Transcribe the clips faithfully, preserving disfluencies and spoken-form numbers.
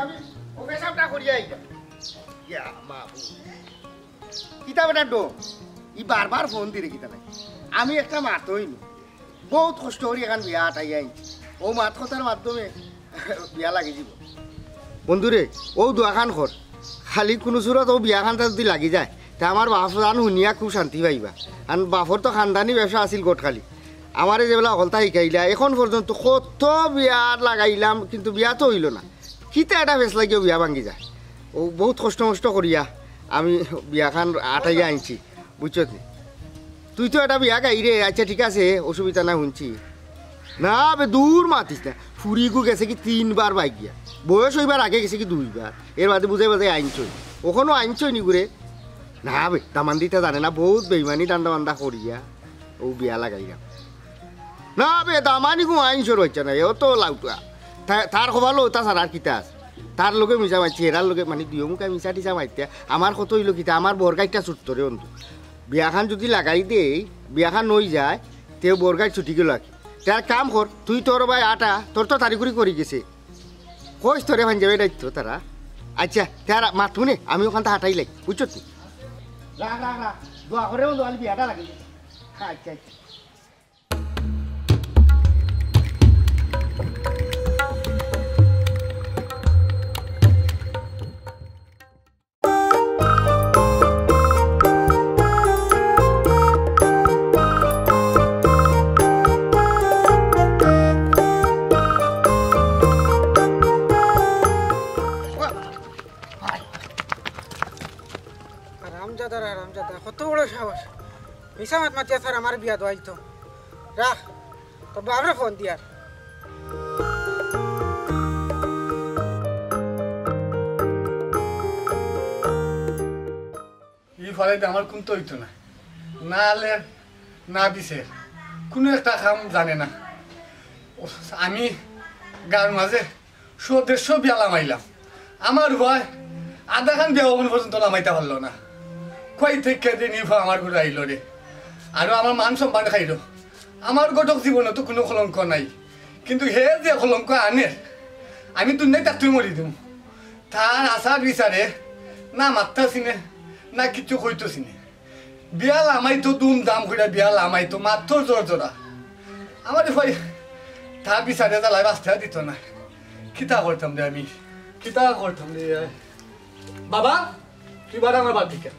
আমি ও পেশাবটা করিয়া আইলাম। ইয়া মাবুদ। কিতা বেটা ডো? ই বারবার ফোন দিরে কিতা নাই? আমি একটা মাত অইনি। বউত কষ্ট করি এখান বিয়া আটাইয়া আনছি। ও মাত কথার মাধ্যমে বিয়া লাগি যিবো। বন্ধুরে, ও দোয়াখান কর। খালি কুনু সুরত ও বিয়াখানটা যুদি লাগি যায়, তে আমার বাফ জান হুনিয়া খুব শান্তি পাইবা। আর বাফর তো খানদানি ব্যবসা আছিল গটখালি। আমারে যেবলা হকলতা শিখাইলা, এখন পর্যন্ত কত বিয়া লাগাইলাম, কিন্তু বিয়া তো অইলো না। কিতা এটা ফেস লাগিও বিয়া ভাঙ্গি যায়। ও বউত কষ্ট মষ্ট করিয়া আমি বিয়াখান আটাইয়া আনছি, বুঝছত নি? তুই তো এটা বিয়া গাই রে, আচ্ছা ঠিক আছে, অসুবিধা না হুনছি। না বে, দূর মাতিস না। ফুরিগু গেছে কি তিনবার বাইক গিয়া, বয়স অইবার আগে গেছে কি দুইবার, এর বাদে বুঝাই বাজাই আনছই, অখনো আনছই নি গুরে। না বে, দামান্দিটা জানে না, বউত বেইমানি ধান্দা বান্দা করিয়া ও বিয়া লাগাইলাম। না বে, দামানি গু আইন সর হইছে না, এও তো লাউটা। তা-, তার কপালো ওটা ছাড়া আর কিতা আছে? তার লগে মিছা মারছি, এরার লগে মানে দুইও মুখা মিছা টিছা মারতে। আমার কত অইলো কিতা, আমার বরগাইটা ছুটতো রে বন্ধু। বিয়াখান যুদি লাগাই দেই, বিয়াখান অই যায়, তেও বরগাই ছুটি গেল আর কি। তে আর কাম কর, তুই তোর ভাই আটা, তোর তো তাড়িকুড়ি করি গেছে। কইস তোরে ভাঞ্জাবে দায়িত্ব তারা। আচ্ছা, তে আর মাত হুনে, আমি অখানতা হাটাই লাই, বুঝছত নি? রাখ, রাখ, রাখ। দোয়া করে বন্ধু, আমি বিয়াটা লাগি। আচ্ছা, আচ্ছা। হারামজাদার হারামজাদা, কত বড় সাহস। মিছা মাত মাতিয়া স্যার আমার বিয়া দেওয়াইতো। রাখ, তোর বাপরে ফোন দিয়ার। ই ফালাইতে আমার কুন্তা অইতো না, না আলের, না বিছের, কুনু একটা কাম জানে না। আমি গাঁওর মাঝে সদস্য বিয়া লামাইলাম, আমার ভাই আধাখান বিয়া অখন পর্যন্ত লামাইতা পারলো না। কই থাকি যে নিফা আমার ঘরে আইলো রে, আরো আমার মান সম্মান খাইলো। আমার ঘটক জীবনে তো কুনু কলঙ্ক নাই, কিন্তু হে যে কলঙ্ক আনে, আমি দুনিয়াত থাকতে মরি দিমু। তার আচার বিচারে না মাততা চিনে, না কিচ্ছু কইতো চিনে। বিয়া লামাইতো ধুমধাম কইরা, বিয়া লামাইতো মাততো জোর জোরা। আমারে ভাই, তার বিচারে জ্বালায় বাঁচতে দিত না। কিতা করতাম রে আমি, কিতা করতাম রে? বাবা, তুই বারা আমার বাড়ি থাকি।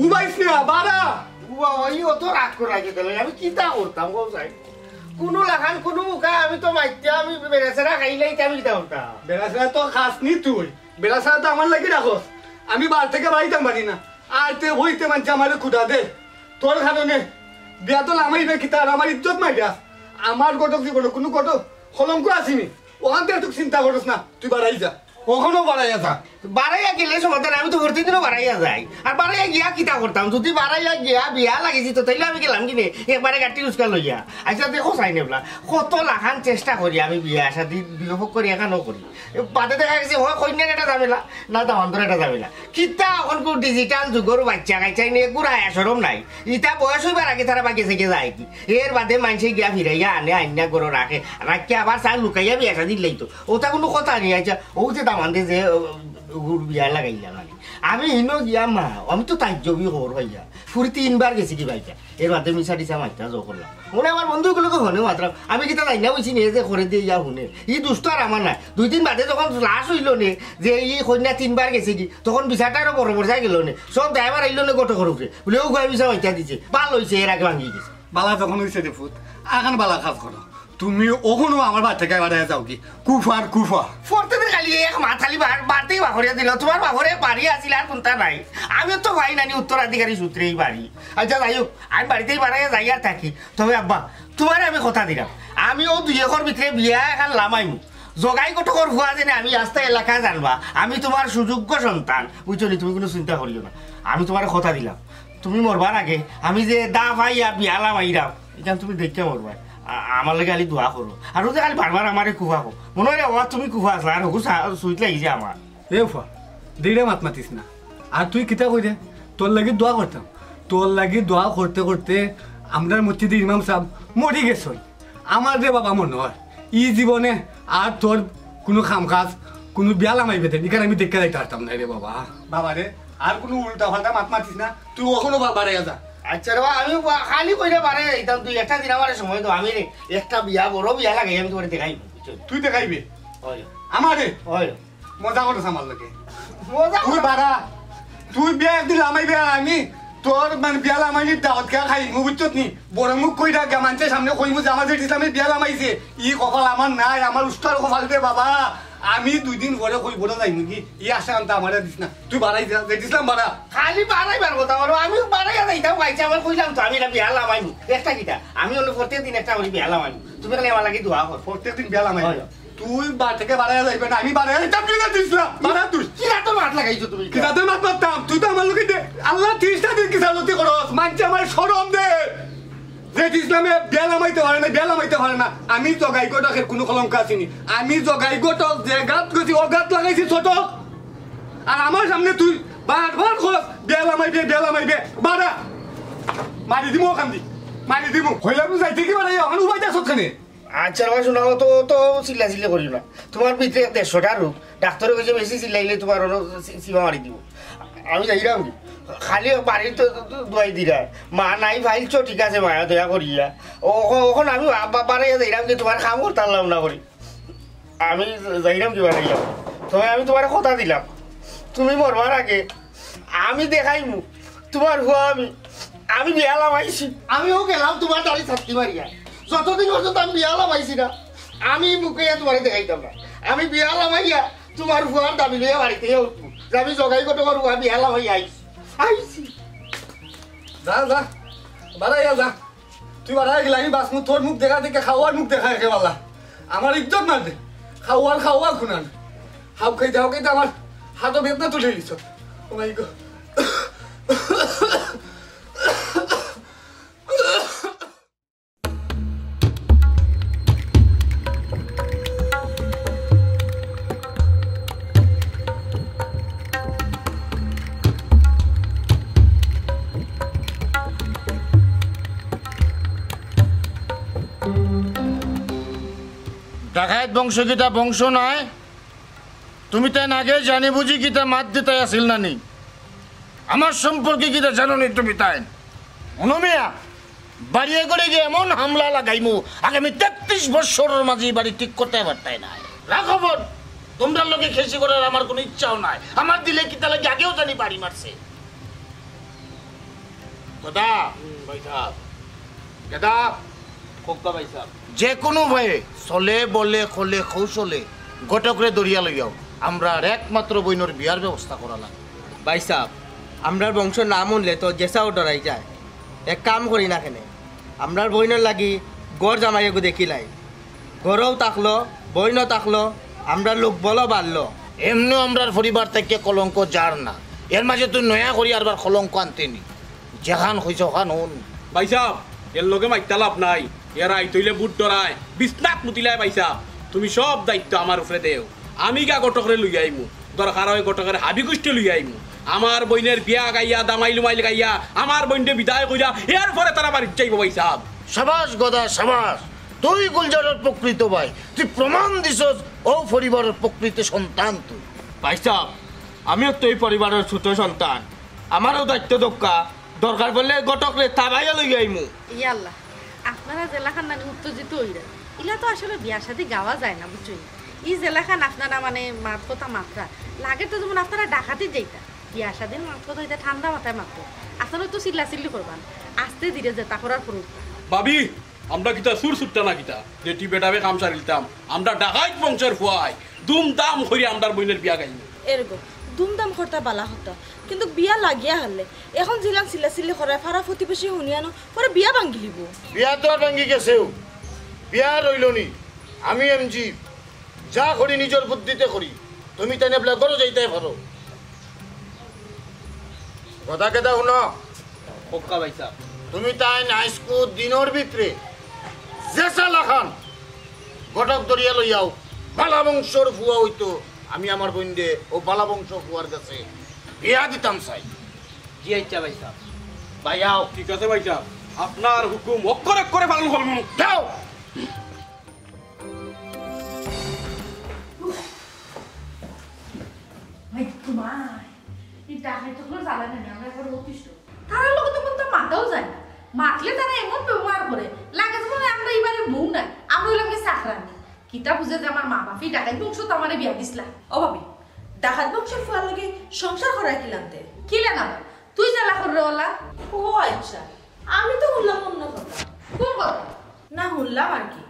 উবাইস না, বারা। উবা, ওই অত রাগ করে রাখে দিলে, আমি কিতা করতাম গো সাই? কুনু লাখান, কুনু মুখা, আমি তো মাইতে, আমি বেড়াছেড়া খাইলাই, আমি কিতা করতাম? বেড়াছেড়া তো খাসনি তুই, বেড়াছেড়া তো আমার লাগি রাখস। আমি বাড়ি থাকি বাড়িতাম পারি না, আইতে বইতে মানছে আমারে খুদা দে। তোর কারণে বিয়া তো লামাইবে কিতা, আর আমার ইজ্জত মাইরা। আমার ঘটক জীবনে কুনু ঘটক কলঙ্ক আসিনি, ওখান থেকে তুই চিন্তা করস না, তুই বাড়াই যা। কখনো বাড়াইয়া যা। বাড়াইয়া গেলে সমাধান, আমি তো প্রতিদিনও বাড়াইয়া যাই। আর বাড়াইয়া গিয়া কিতা করতাম? যদি বাড়াইয়া গিয়া বিয়া লাগিছি তো তাইলে আমি গেলাম কিনে একবারে গাটি উস্কা লইয়া। আচ্ছা দেখো চাই নেবলা, কত লাখান চেষ্টা করি আমি বিয়া শাদি দুই পক্ষ করি এখানো করি। এ বাদে দেখা গেছে হয় কইন্যার একটা ঝামেলা, না দামান্দর একটা ঝামেলা। কিতা অখন কো ডিজিটাল যুগর বাচ্চা কাচ্চা নিয়ে কুরা আয়া শরম নাই। ইতা বয়স অইবার আগে তারা বাকি থেকে যায় কি? এর বাদে মানষে গিয়া ফিরাইয়া আনে, আইনা গরো রাখে, রাখিয়া আবার চা লুকাইয়া বিয়া শাদি দিলেই তো। ওটা কুনু কথা নি। আচ্ছা, ও যে দামান্দে যে, ও, ও, বিয়া লাগাইলা মানে। আমি হিনো গিয়া মা, আমি তো তাজ্জবি খবর পাইয়া। ফুরি তিনবার গেছি কি বাইটা। এর বাদে মিছা টিছা মাইতা জো করলাম। মনে আমার বন্ধুগুলো তো হনে মাত্র। আমি কিতা তাই না বুঝছি নে যে করে দিয়ে ইয়া হুনে। ই দুষ্ট আর আমার না। দুই দিন বাদে যখন লাশ অইলো নে, যে ই কইন্যা তিনবার গেছে কি, তখন বিচারটা আরো বড় বড় যায় গেল নে। সব ড্রাইভার আইলো নে গোটো করুকে। বলে, "ও গো, মিছা মাইতা দিছে। বালা অইছে, এর আগে ভাঙি গেছে।" বালা যখন অইছে রে ফুত, আখান বালা কাজ করো। তুমি অখনো আমার বাড়ি থেকে বাড়াইয়া যাও কি? কুফার কুফা। পড়তে দিন খালি এক মাত খালি বার-, বাড়তেই বাহরিয়া দিল। তোমার বাহরে বাড়ি আছিল আর কুনতা নাই। আমিও তো ভাই নানি উত্তরাধিকারী সূত্রেই বাড়ি। আচ্ছা যাই হোক, আমি বাড়িতেই বাড়াইয়া যাই আর থাকি। তবে আব্বা, তোমারে আমি কথা দিলাম, আমি ও দুই একর ভিতরে বিয়া এখান লামাইমু। জগাই কটকর ফুয়া যেনে আমি আস্তা এলাকা জানবা, আমি তোমার সুযোগ্য সন্তান, বুঝছো নি? তুমি কুনু চিন্তা করিও না, আমি তোমারে কথা দিলাম। তুমি মরবার আগে আমি যে দা পাইয়া বিয়া লামাইরাম, ইখান তুমি দেখিয়া মরবায়। আ-, আমার লাগি খালি দোয়া করো। আর ও যে খালি বারবার আমারে কুফা কও। মনে অয় রে, ও তুমি কুফা আছলা, আর হকু সা-, সুইত লাগিছে আমার। এ ফুয়া, দেইরা মাত মাতিস না। আর তুই কিতা কইরে? তোর লাগি দোয়া করতাম। তোর লাগি দোয়া করতে করতে আমরার মসজিদর ইমাম সাব মরি গেছইন। আমার রে বাবা মনে অয়, ই জীবনে আর তোর কুনু কাম কাজ কুনু বিয়া লামাইবে তে, ইখান আমি দেখিয়া যাইতাম পারতাম নায় রে বাবা। বাবা রে, আর কুনু উল্টা পাল্টা মাত মাতিস না, তুই অখনো বা-, বাড়াইয়া যা। আচ্ছা রে বা, আমি বা-, খালি কইরা বাড়াইয়া যাইতাম, তুই একটা দিন আমারে সময় দে, আমি রে একটা বিয়া, বড় বিয়া লাগাই আমি তুমারে দেখাইমু, বুঝছো? তুই দেখাইবে? অয়। আমারে? অয়। মজা করস আমার লগে। মজা তুই কর। বাড়া, তুই বিয়া একদিন লামাইবে আর আমি তোর মানে বিয়া লামাইনির দাওয়াত খাইমু, বুঝছত নি? বড় মুখ কইরা গিয়া মানষর সামনে কইমু যে আমার জেঠ ইসলামে বিয়া লামাইছে। ই কপাল আমার নাই, আমার উস্তার কপাল রে বাবা। আমি দুই দিন পরে কই বড় যাইমু কি? ই আশা আনতা আমারে দিস না। তুই বাড়াই যা, জেঠ ইসলাম বাড়া। খালি বাড়াইবার কথা বলো, আমি বাড়াইয়া যাইতাম, গাইছে আমার কইলাম তো, আমি এটা বিয়া লামাইমু। একটা কিতা? আমি অনো প্রত্যেক দিন একটা করি বিয়া লামাইমু। তুমি খালি আমার লাগি দোয়া কর। প্রত্যেক দিন বিয়া লামাইমু। হয়। তুই বা-, থেকে বাড়াইয়া যাইবে না, আমি বাড়াইয়া যাইতাম, তুই জেঠ ইসলাম। বাড়া তুই। কিতা তো মাত লাগাইছো তুমি? কিতা তো মাত মারতাম? তুই তো আমার লগে দে-, আল্লাহ ত্রিশটা দিন কিতা লতি করস? মানষে আমার শরম দে। জেঠ ইসলামে বিয়া লামাইতে পারে না, বিয়া লামাইতে পারে না। আমি জগাই ঘটকের কুনু কলঙ্ক আছিনি। আমি জগাই ঘটক যে গাত গেছি, ও গাত লাগাইছি ছোট। আর আমার সামনে তুই বারবার কস, "বিয়া লামাইবে, বিয়া লামাইবে।" বাড়া। মারি দিমু অখান দি। মারি দিমু। কইলাম যাইতে কি বাড়াই, অখন উবাই যাস কেনে? আচ্ছা, রে বা, শোনো, তো, তো চিল্লাচিল্লি করিও না। তুমার ভিতরে এক দেড়শোটা রোগ। ডাক্তারে কইছে বেশি চিল্লাইলে তুমার অনো সি-, সীমা মারি দিব। আমি যাইরাম কি? খালি বাড়ির তো, তো, তো দুয়াই দিরা। মা নাই পাইলছো, ঠিক আছে, মায়া দয়া করিয়া। ও, অখন, অখন আমি বা-, বা-, বাড়াইয়া যাইরাম কি, তুমার কাম করতাম পারলাম না করি। আমি যাইরাম কি বাড়াইয়া? তবে আমি তুমারে কথা দিলাম, তুমি মরবার আগে আমি দেখাইমু তুমার ফুয়া আমি, আমি বিয়া লামাইছি। আমিও গেলাম তুমার দাড়ি ছাত্তি মারিয়া। যতদিন পর্যন্ত আমি বিয়া লামাইছি না, আমি মুখে তুমারে দেখাইতাম না। আমি বিয়া লামাইয়া তুমার ফুয়ার দাবি লইয়া বাড়িতে উঠবো যে আমি জগাই ঘটকর ফুয়া বিয়া লামাইয়া আইছি। আইছি। যা, যা, বাড়াইয়া যা। তুই বাড়াইয়া গেলে আমি বাঁচমু, তোর মুখ দেখা দেখে খাওয়ার মুখ দেখা একেবালা। আমার ইজ্জত মারবে। খাওয়ার খাওয়া খুনান। হাউ খাইতে, হাউ খাইতে আমার হাতও বেদনা তুলে দিছ। Oh my God। ডাকাইত বংশ কিতা বংশ নায়? তুমি তাইন আগে জানি বুঝি কিতা মাত দিতায় আছিল না নি? আমার সম্পর্কে কিতা জানো নি তুমি তাইন? হুনো মিয়া, বাড়িয়ে করে গিয়া এমন হামলা লাগাইমু, আগামী তেত্রিশ বছরর মাঝে ই বাড়ি ঠিক করতায় পারতায় নায়। রাখো ফোন, তুমরার লগে খেসি করার আমার কুনু ইচ্ছাও নাই। আমার দিলে কিতা লাগি আগেও জানি বাড়ি মারছে। দাদা। হুম, ভাই সাহেব। দাদা। খোকা ভাই সাহেব। যে কুনু ভাইয়ে চলে, বলে, কলে, কৌশলে ঘটকরে ধরিয়া লইয়াও, আমরার একমাত্র বইনর বিয়ার ব্যবস্থা করা লাগবো। ভাই সাহেব, আমরার বংশর নাম হুনলে তো যেসাও ডরাই যায়। এক কাম করি না কেনে, আমরার বইনর লাগি ঘর জামাই এগু দেখিলাই। ঘরও থাকলো, বইনও থাকলো, আমরার লোকবলও বাড়লো। এমনেও আমরার পরিবার থাকি কলঙ্ক যার না, এর মাঝে তুই নয়া করি আরবার কলঙ্ক আনতে নি। যেখান কইছে ওখান হুন। ভাই সাহেব, এর লগে মাইত্তা লাভ নাই। এরা আইতইলে বুট ডরায়, বিছনাত মুতিলায় ভাই সাহেব। তুমি সব দায়িত্ব আমার উপরে দেও। আমি গিয়া ঘটকরে লইয়া আইমু। দরকার অয় ঘটকর হাবি গুষ্টি লইয়া আইমু। আমার বইনর বিয়া গাইয়া, দামাইল উমাইল গাইয়া, আমার বইনরে বিদায় কইরা, এর পরে তারা বাড়িত যাইবো ভাই সাহেব। সাবাস গদা, সাবাস। তুই গুলজারর প্রকৃত ভাই। তুই প্রমাণ দিছস, অউ পরিবারর প্রকৃত সন্তান তুই। ভাই সাহেব, আমিও তো ই পরিবারর ছোট সন্তান। আমারও দায়িত্ব দক্কা। দরকার পড়লে ঘটকরে তাবাইয়া লইয়া আইমু। ইয়া আল্লাহ, আপনারা যেলাখান নানি উত্তেজিত অইরা, ইলা তো আসলে বিয়া শাদি গাওয়া যায় না, বুঝছইন? ই যেলাখান আপনারা মানে মাত কথা মাতরা, লাগে তো যেমন আপনারা ডাকাতি যাইতা। বিয়া শাদির মাত কথা ইতা ঠান্ডা মাথায় মাতরা। আপনারা তো চিল্লাচিল্লি করবা না, আস্তে ধীরে যেতা করার করউক্কা। ভাবি, আমরা কিতা চুর চুট্টা না কিতা? রেটি বেটাবে কাম সারিলতাম। আমরা ডাকাইত বংশর ফুয়ায়, দুমদাম করি আমরার বইনর বিয়া গাইমু। এরগো, দুমদাম করতা বালা কথা, কিন্তু বিয়া লাগিয়া হারলে, এখন জিলান চিল্লাচিল্লি করায়, পাড়া প্রতিবেশী হুনিয়ানো, পরে বিয়া ভাঙ্গিলিবো। বিয়া তো আর ভাঙ্গি গেছেউ, বিয়া আর রইলো নি। আমি এমজি, যা করি নিজর বুদ্ধিতে করি। তুমি তাইন এবলা ঘরো যাইতায় পারো। কথা কেতা হুনো? খোকা ভাই সাহেব। তুমি তাইন আইজকু দিনর ভিতরে যেছা লাখান ঘটক ধরিয়া লইয়াও, বালা বংশর ফুয়া অইতো, আমি আমার বইনরে অউ বালা বংশ ফুয়ার গেছে বিয়া দিতাম চাই। জি আচ্ছা ভাই সাহেব। ভাই আও। ঠিক আছে ভাই সাহেব, আপনার হুকুম অক্ষরে অক্ষরে পালন করমু। যাও। এই ঘুমায়। এই ডাকাইত অকলর জ্বালা নানি, আমরা এখন অতিষ্ঠ। তারার লগে তো কোনো মাতাও যায় না। মাতলে তারা এমন ব্যবহার করে, লাগে যেন আমরা ইবারে বউ নাই, আমরা অইলাম কি চাকরানি। কিতা বুঝে যে আমার মা বাপে ডাকাইত বংশত আমারে বিয়া দিছলা। ও ভাবি, ডাকাইত বংশর ফুয়ার লগে সংসার করা কিলান তে? কিলা না বা? তুই জ্বালা কররে ওলা। ও আচ্ছা, আমি তো হুনলাম অন্য কথা। কোন কথা? না, হুনলাম আর কি।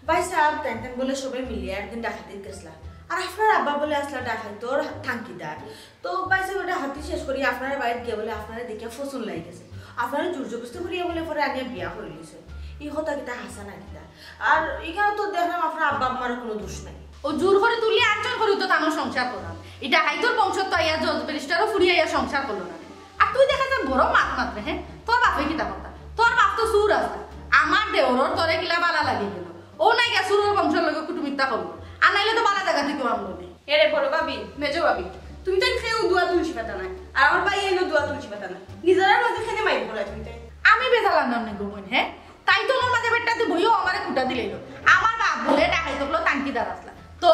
ভাইসাব, তাইন তাইন বলে সবে মিলিয়া একদিন ডাকাইত গেছলা। আর আপনার আব্বা বলে আছলা ডাকাইতর থাংকিদার। তো ভাইসাব ডাকাতি শেষ করি আপনার বাড়িত গিয়া বলে আপনারে দেখিয়া পছন্দ লাগি গেছে। আপনারে জোর জবরদস্তি করিয়া বলে পরে আনিয়া বিয়া করি লইছে। ই কথা কিতা হাছা না কিতা? আর ইখানো তো দেখলাম আপনার আব্বা আম্মারও কোনো দোষ নাই। ও জোর করি তুলিয়া আনছইন করি তো তানও সংসার করলাম। ই ডাকাইতর বংশত তো আইয়া জজ ব্যারিস্টারও ফুরিয়া আইয়া সংসার করলো না। আর তুই দেখা যায় বড় মাত মাতরে, হ্যাঁ? তোর বাপে কিতা কথা? তোর বাপ তো চুর আছে। আমার দেওরর তোরে কিলা বালা লাগি গেল। ও নাই গিয়া চুরর বংশর লগে কুটুমিতা করলো। আর নাইলে তো বালা জাগা থাকি আনলো নে। এরে বড় ভাবি, মেজো ভাবি, তুমি তাইন কেউ দুয়া তুলসী পাতা নায়। আর আমার ভাই এলো দুয়া তুলসী পাতা নায়। নিজেরার মাঝে কেনে মাইর করায় তুমি তাইন? আমি বেজাল আনলাম নে গো বইন, হ্যাঁ? তাই তো আমার মাঝে বেটাতে বইও আমারে খুটা দিলাইলো। আমার বাপ বলে ডাকাইত অকলর থাংকিদার আছলা। তো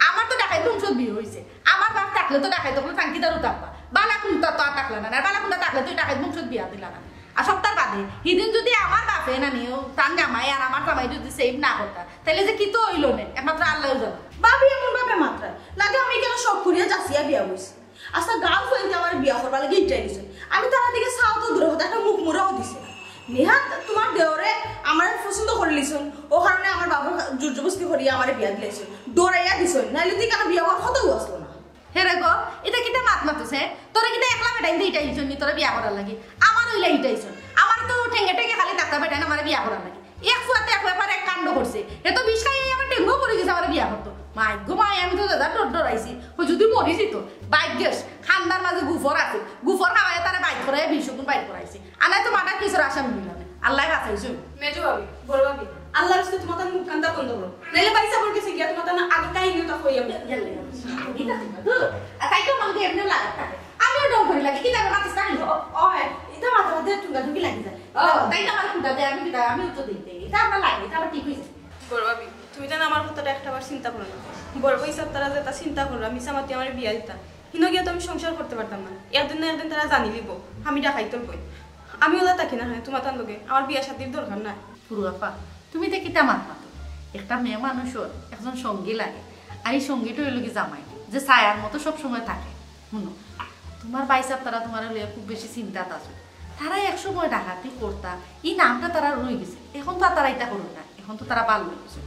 আমার তো ডাকাইত বংশত বিয়া অইছে। আমার বাপ থাকলে তো ডাকাইত অকলর থাংকিদারও থাকবা। বালা কুন্তা তো আর থাকলা না, না বালা কুন্তা থাকলে তো ডাকাইত বংশত বিয়া দিলা না। আর সপ্তাহ বাদে হিদিন যদি আমার বাপে না নিও, তার জামাই আর আমার জামাই যদি সেভ না করতা, তাইলে যে কিতা অইলো নে, একমাত্র আল্লাহ জানে। ভাবি এমন ভাবে মাতরা, লাগে আমি কেন শখ করিয়া যাচিয়া বিয়া বইছি। আচ্ছা, গাঁও ফুয়াইন্তে আমার বিয়া করবার লাগি ইটাই দিছইন। আমি তারার দিকে চাওয়া তো দূরে কথা, একটা মুখ মুড়াও দিছে না। নেহাত তোমার দেওরে আমার পছন্দ করি লিছইন, ও কারণে আমার বাবার জোর জবরদস্তি করিয়া আমার বিয়া দিলাইছইন, ডরাইয়া দিছইন, নাইলে তুই কেন বিয়া হওয়ার কথাও আসলো না। হে রে গো, ইটা কিতা মাত মাতছে? তোরে কিতা একলা বেটাইন্তে ইটাই দিছইন নি তোরে বিয়া করার লাগি? আমার অইলা ইটাই দিছইন। আমার তো ঠেঙ্গে ঠেঙ্গে খালি ডাক্তার বেটাইন আমার বিয়া করার লাগি। এক ফুয়াতে এক ব্যাপারে এক কাণ্ড করছে। হে তো বিষ খাইয়া আমার ডেঙ্গু পড়ি গেছে আমার বিয়া করতো। মাই গো মাই, আমি তো দাদা ডর ডরাইছি। ও যদি মরি যেত, বাইক গেছ, খান্দার মাঝে গুফর আছে। গুফর খাওয়াইয়া তারে বাইক করাইয়া বিষ গুণ বাইক করাইছি। আনাই তো মার্ডার কেসর আসামি হইলাম। আল্লাহ বাঁচাইছইন। মেজো ভাবি, বড় ভাবি, আল্লাহর রাস্তায় তোমার তার মুখ কান্দা বন্ধ করো। নাইলে ভাইসাবর গেছে গিয়া তোমার তার আগে কাহিনী ওটা কই আমি। গেলে। এটা ঠিক না। ধুর, আর তাই তো আমাকে এমনি লাগে। আমিও ডর করি লাগে। কি জানো, মাথা সারি। ও, ও, এটা মাঝে মাঝে ঠুঙ্গা ঠুঙ্গি লাগি যায়। ও, তাই তো আমার খুঁটা দেয়, আমি কিতা, আমি উত্তর দিতে। এটা আমার লাগে, এটা আমার ঠিক হইছে। বড় ভাবি, তুমি জানো আমার কথাটা একটা বার চিন্তা করো না। বড় ভাইসাব তারা যেটা চিন্তা কররা, মিছা মাতি আমার বিয়া দিতা। হিনো গিয়া তো আমি সংসার করতে পারতাম না। একদিন না একদিন তারা জানি লিব, আমি ডাকাইতর বইন। আমি ওলা থাকি না, হ্যাঁ, তোমার তার লগে আমার বিয়া শাদির দরকার নাই। ফুরু আপা, তুমি তো কিতা মাত মাতো? একটা মেয়ে মানুষর একজন সঙ্গী লাগে, আর এই সঙ্গীটা হইল কি জামাই, যে ছায়ার মতো সব সময় থাকে। শুনো, তোমার ভাইসাব তারা তোমার লইয়া খুব বেশি চিন্তাত আছে। তারা এক সময় ডাকাতি করতা, এই নামটা তারা রয়ে গেছে। এখন তো আর তারা এটা করবে না, এখন তো তারা ভালো হয়ে গেছে।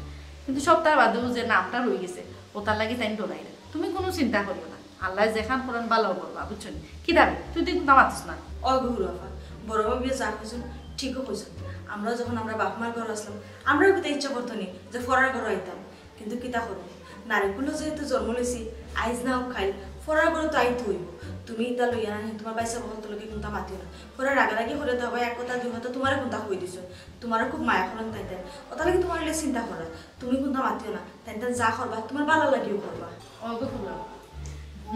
কিন্তু সপ্তাহ বাদেও যে নামটা রয়ে গেছে, ও তার লাগি তাই ডরাই না। তুমি কোনো চিন্তা করিও না, আল্লাহ যেখান করেন ভালো করবা, বুঝছো নি? কি দাবি? তুই তো কোনো মাতিস না। ও গৌরবা, বড় ভাবিয়ে যা কইছইন, ঠিকও কইছইন। আমরা যখন আমরা বাপ মার ঘর আসলাম, আমরাও কিন্তু ইচ্ছা করতো নি যে ফরার ঘর আইতাম, কিন্তু কিতা করবো, নারীকুলো যেহেতু জন্ম লইছি, আইজ না হোক খাইল, ফরার ঘরে তো আইতে হইব। তুমি ইতা লইয়া না, তোমার বাইসা বহল তো লগে কোনটা মাতিও না। ফরার রাগারাগি করে তো হবে, এক কথা দুই কথা তোমারে কোনটা কই দিছ, তোমারও খুব মায়া করেন তাই তাই। ওটা লাগে তোমার হইলে চিন্তা করা, তুমি কোনটা মাতিও না, তাই তাই যা করবা তোমার ভালো লাগিও করবা। অগো ফুলা,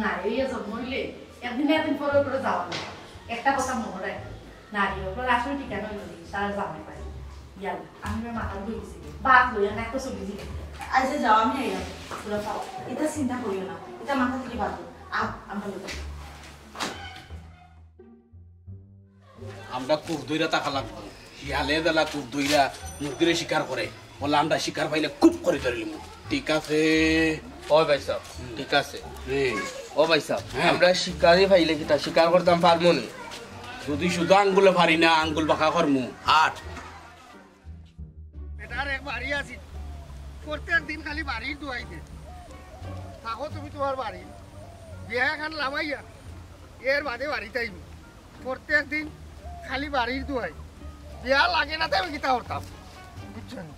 নারী হইয়া জন্ম হইলে একদিন না একদিন ফরার ঘরে যাওয়া লাগে। একটা কথা মনে রাখো, নারী হকলর আসল ঠিকানা হইল কি? তারা জামাই বাড়ি। ইয়াল্লা, আমি আমার মাথার বই গেছি। বাপ লইয়া না একটা ছবি দিকে। আচ্ছা, যাও, আমি আইলাম। তোরা পাও। এটা চিন্তা করিও না। এটা মাথা থেকে বাদ দাও। আহ, আমরা লোক। আমরা খুব দইরা তাকা লাগবো। শিয়ালে দিলা খুব দইরা মুরগিরে শিকার করে। বলে, আমরা শিকার পাইলে খুব করে ধরিলিমু। ঠিক আছে। ও ভাই সাহেব, ঠিক আছে। হুম। ও ভাই সাহেব, হ্যাঁ। আমরা শিকারি পাইলে কিতা শিকার করতাম পারমু নি? যদি শুধু আঙ্গুলে পারি না, আঙ্গুল বাঁকা করমু। আট। বেটার এক বাড়ি আছে, প্রত্যেক দিন খালি বাড়ির দুয়াই দে। থাকো তুমি তোমার বাড়ি, বিয়া এখন লামাইয়া, এর বাদে বাড়িতে আইবো। প্রত্যেক দিন খালি বাড়ির দুয়াই। বিয়া লাগে না, তাই আমি কিতা করতাম, বুঝছো নি?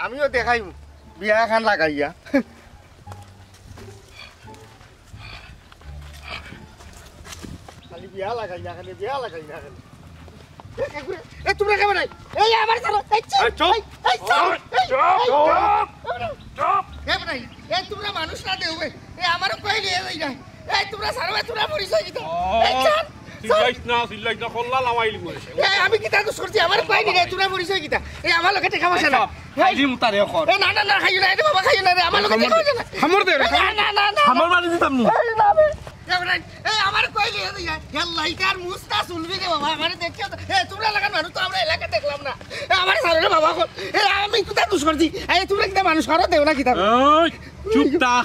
আমিও দেখাইমু বিয়া এখন লাগাইয়া। খালি বিয়া লাগাইয়া, খালি বিয়া লাগাইয়া, খালি। এ, এ, এ, তোমরা কেমন নাই? এই, আমার ছাড়ো। এই, চুপ। এই, চুপ। এই, এই, চুপ, এই, চুপ, এই, চুপ। এই, চুপ। এ, ভাই, এ, তোমরা মানুষ না দেও, ভাই। এ, আমারও কই নিয়ে যাই না। এই, তোমরা ছাড়ো, এ, তোমরা পরিচয় কিতা? ও, এই, ছাড়, ছাড়। চিল্লাইস না, চিল্লাইস না, কল্লা লামাইলি মরে। এ, আমি কিতা দোষ করছি? আমার কই নিয়ে, তোমরা পরিচয় কিতা? এই, আমার লগে টেকা পয়সা না। আচ্ছা। খাইলি মুতারে অখন। এ, না, না, না, খাইও না, এ বাবা, খাইও না রে, আমার লগে খামর দেখা দে। হইছে না। খামর দে রে। এ, না, না, না, না, না। খামর মারি দিতাম নি। এই, না, রে। এ, বেটা, এ, আমার কইলে, এ, ইয়াল্লা, ইতার মুস্তা চুলবি রে বাবা, আমারে দেখিও তো। এ, তোমরা লাগান মানুষ তো আমরা এলাকা দেখলাম না। এ, আমার সারে রে বাবা, এখন। এ, আমি কোথা দুষ করছি? এ, তোমরা কিতা মানুষ, সরো দেও না কিতা? ওই, চুপ থাক।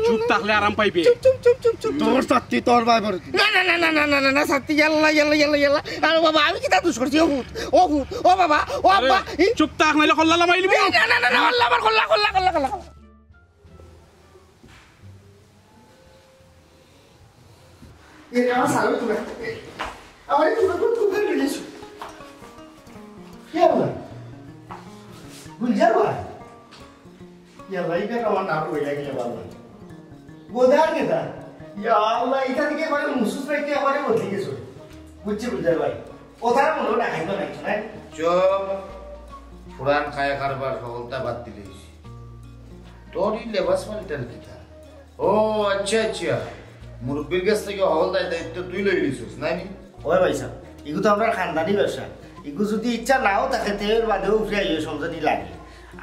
চুপ থাকলে আরাম পাইবে। চুপ, চুপ, চুপ, চুপ, চুপ। তোর শাস্তি তোর ভাই বড়। না, না, না, না, না, না, না, না, শাস্তি, ইয়াল্লা, ইয়াল্লা, ইয়াল্লা, ইয়াল্লা। আরে বাবা, আমি কিতা দুষ করছি? ও ভূত, ও ভূত, ও বাবা, ও আরে, আব্বা। এই চুপ থাক, নাইলে কল্লা লামাই লিবি। না, না, না, না, না, আল্লাহ, আমার কল্লা, কল্লা, কল্লা, কল্লা, কল্লা। এ, আমার সারো তোমরা। আমার এই তোমরা কোন কোথায় নিয়ে গেছো? কে আল্লাহ? গুলজার ভাই? ইয়াল্লা, ইটা আমার নাম কইলা গেলে বাবা। বোধার কেতা? ইয়াল্লা, ইটা থেকে এবারে মুসুস রাখতে এবারে বদলে গেছো। বুঝছি গুলজার ভাই। ও তারা মনে হয় ডাকাইতো নাই, শোনায়? চুপ। পুরান খায়া কারবার হকলতা বাদ দিলে হইছে। তোর এই লেবাস মালিটার কিতা? ও, আচ্ছা, আচ্ছা। মুরব্বির গেছ থাকি হকলতার দায়িত্ব তুই লই লিছস, নায় নি? ওই ভাই সাহেব, ইগু তো আমরার খানদানি ব্যবসা। ইগু যদি ইচ্ছা নাও থাকে, তে এর বাদেও উফরে আইও, সমঝানি লাগে।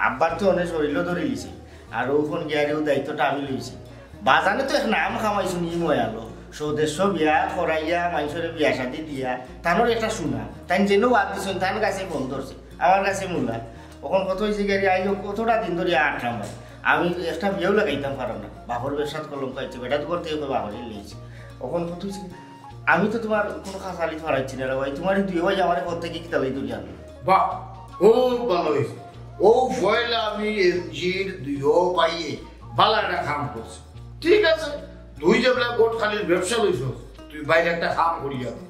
আব্বার তো অনেক শরীরও ধরে লিছে। আর ও ফোন গিয়ারেও দায়িত্বটা আমি লইছি। বাজানে তো এক নাম কামাইছইন ই ময়ালো। স্বদেশ বিয়া করাইয়া, মাইনষরে বিয়া শাদি দিয়া, তানর একটা সুনাম। তাইন যেন বাদ দিছইন, তান কাছে ফোন ধরছে, আমার কাছে মুলা। অখন কত হইছে গিয়ারে, আইজ কতটা দিন ধরি আটলাম ভাই। আমি একটা বিয়াও লাগাইতাম পারলাম না। বাপর ব্যবসাত কলঙ্ক আইছে, বেটা তো করতে হবে, বাপরে লিছে। অখন কত হইছে, আমি তো তোমার কোনো খাসালি ফারাইছি না রে ভাই, তোমার এই দুই ভাই আমার পথ থেকে কিতা লাগি ধরি আনলো। বাহ, খুব ভালা হইছে। ও পয়লা আমি এমজির দুইও ভাইয়ে ভালা একটা কাম করছে। ঠিক আছে, তুই যেবলা গোট খালির ব্যবসা লইছস, তুই বাইরে একটা কাম করিয়া দে।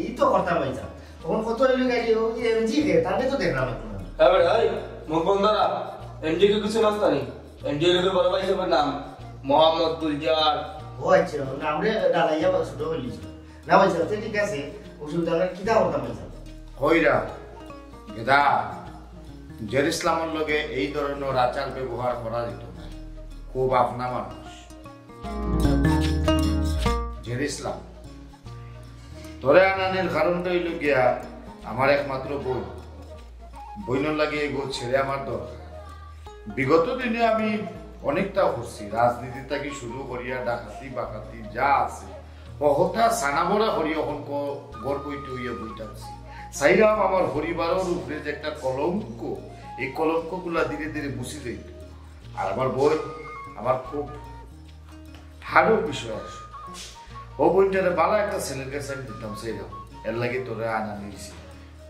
এই তো কথা ভাই সাহেব। তখন কত হইল গাড়ি, ও যে এমজি রে, তাকে তো দেখলাম এখন। হ্যাঁ বেটা, এই, মুখ বন্ধ রাখ। এমজি কে কিছু নাস্তা নেই। এমজি লোকের বড় ভাই সাহেবের নাম মোহাম্মদ গুলজার। ও আচ্ছা, নাম রে ডালাইয়া বা ছোট হইলি। না ভাই সাহেব, ঠিক আছে, অসুবিধা হলে কিতা করতাম ভাই সাহেব? হইরা, গেদা, জের ইসলামর লগে এই ধরনের আচার ব্যবহার করা যেত না। খুব আপনা মানুষ। জের ইসলাম, তোরে আনানির কারণটা হইল গিয়া আমার একমাত্র বোন। বোনর লাগি এই ঘর ছেড়ে আমার দরকার। বিগত দিনে আমি অনেকটা করছি, রাজনীতি থাকি শুরু করিয়া ডাকাতি বাকাতি যা আছে, হকলতা সানাবড়া করি অখন ক-, ঘর বইতে হইয়া বই থাকছি। চাইলাম আমার পরিবারের উপরে যে একটা কলঙ্ক, এই কলঙ্কগুলা ধীরে ধীরে মুছি যাইত। আর আমার বোন, আমার খুব হারুর বিষয় আছে। ও বইনটারে ভালা একটা ছেলের কাছে আমি দিতাম চাইলাম, এর লাগি তোরে আনা নিয়েছি।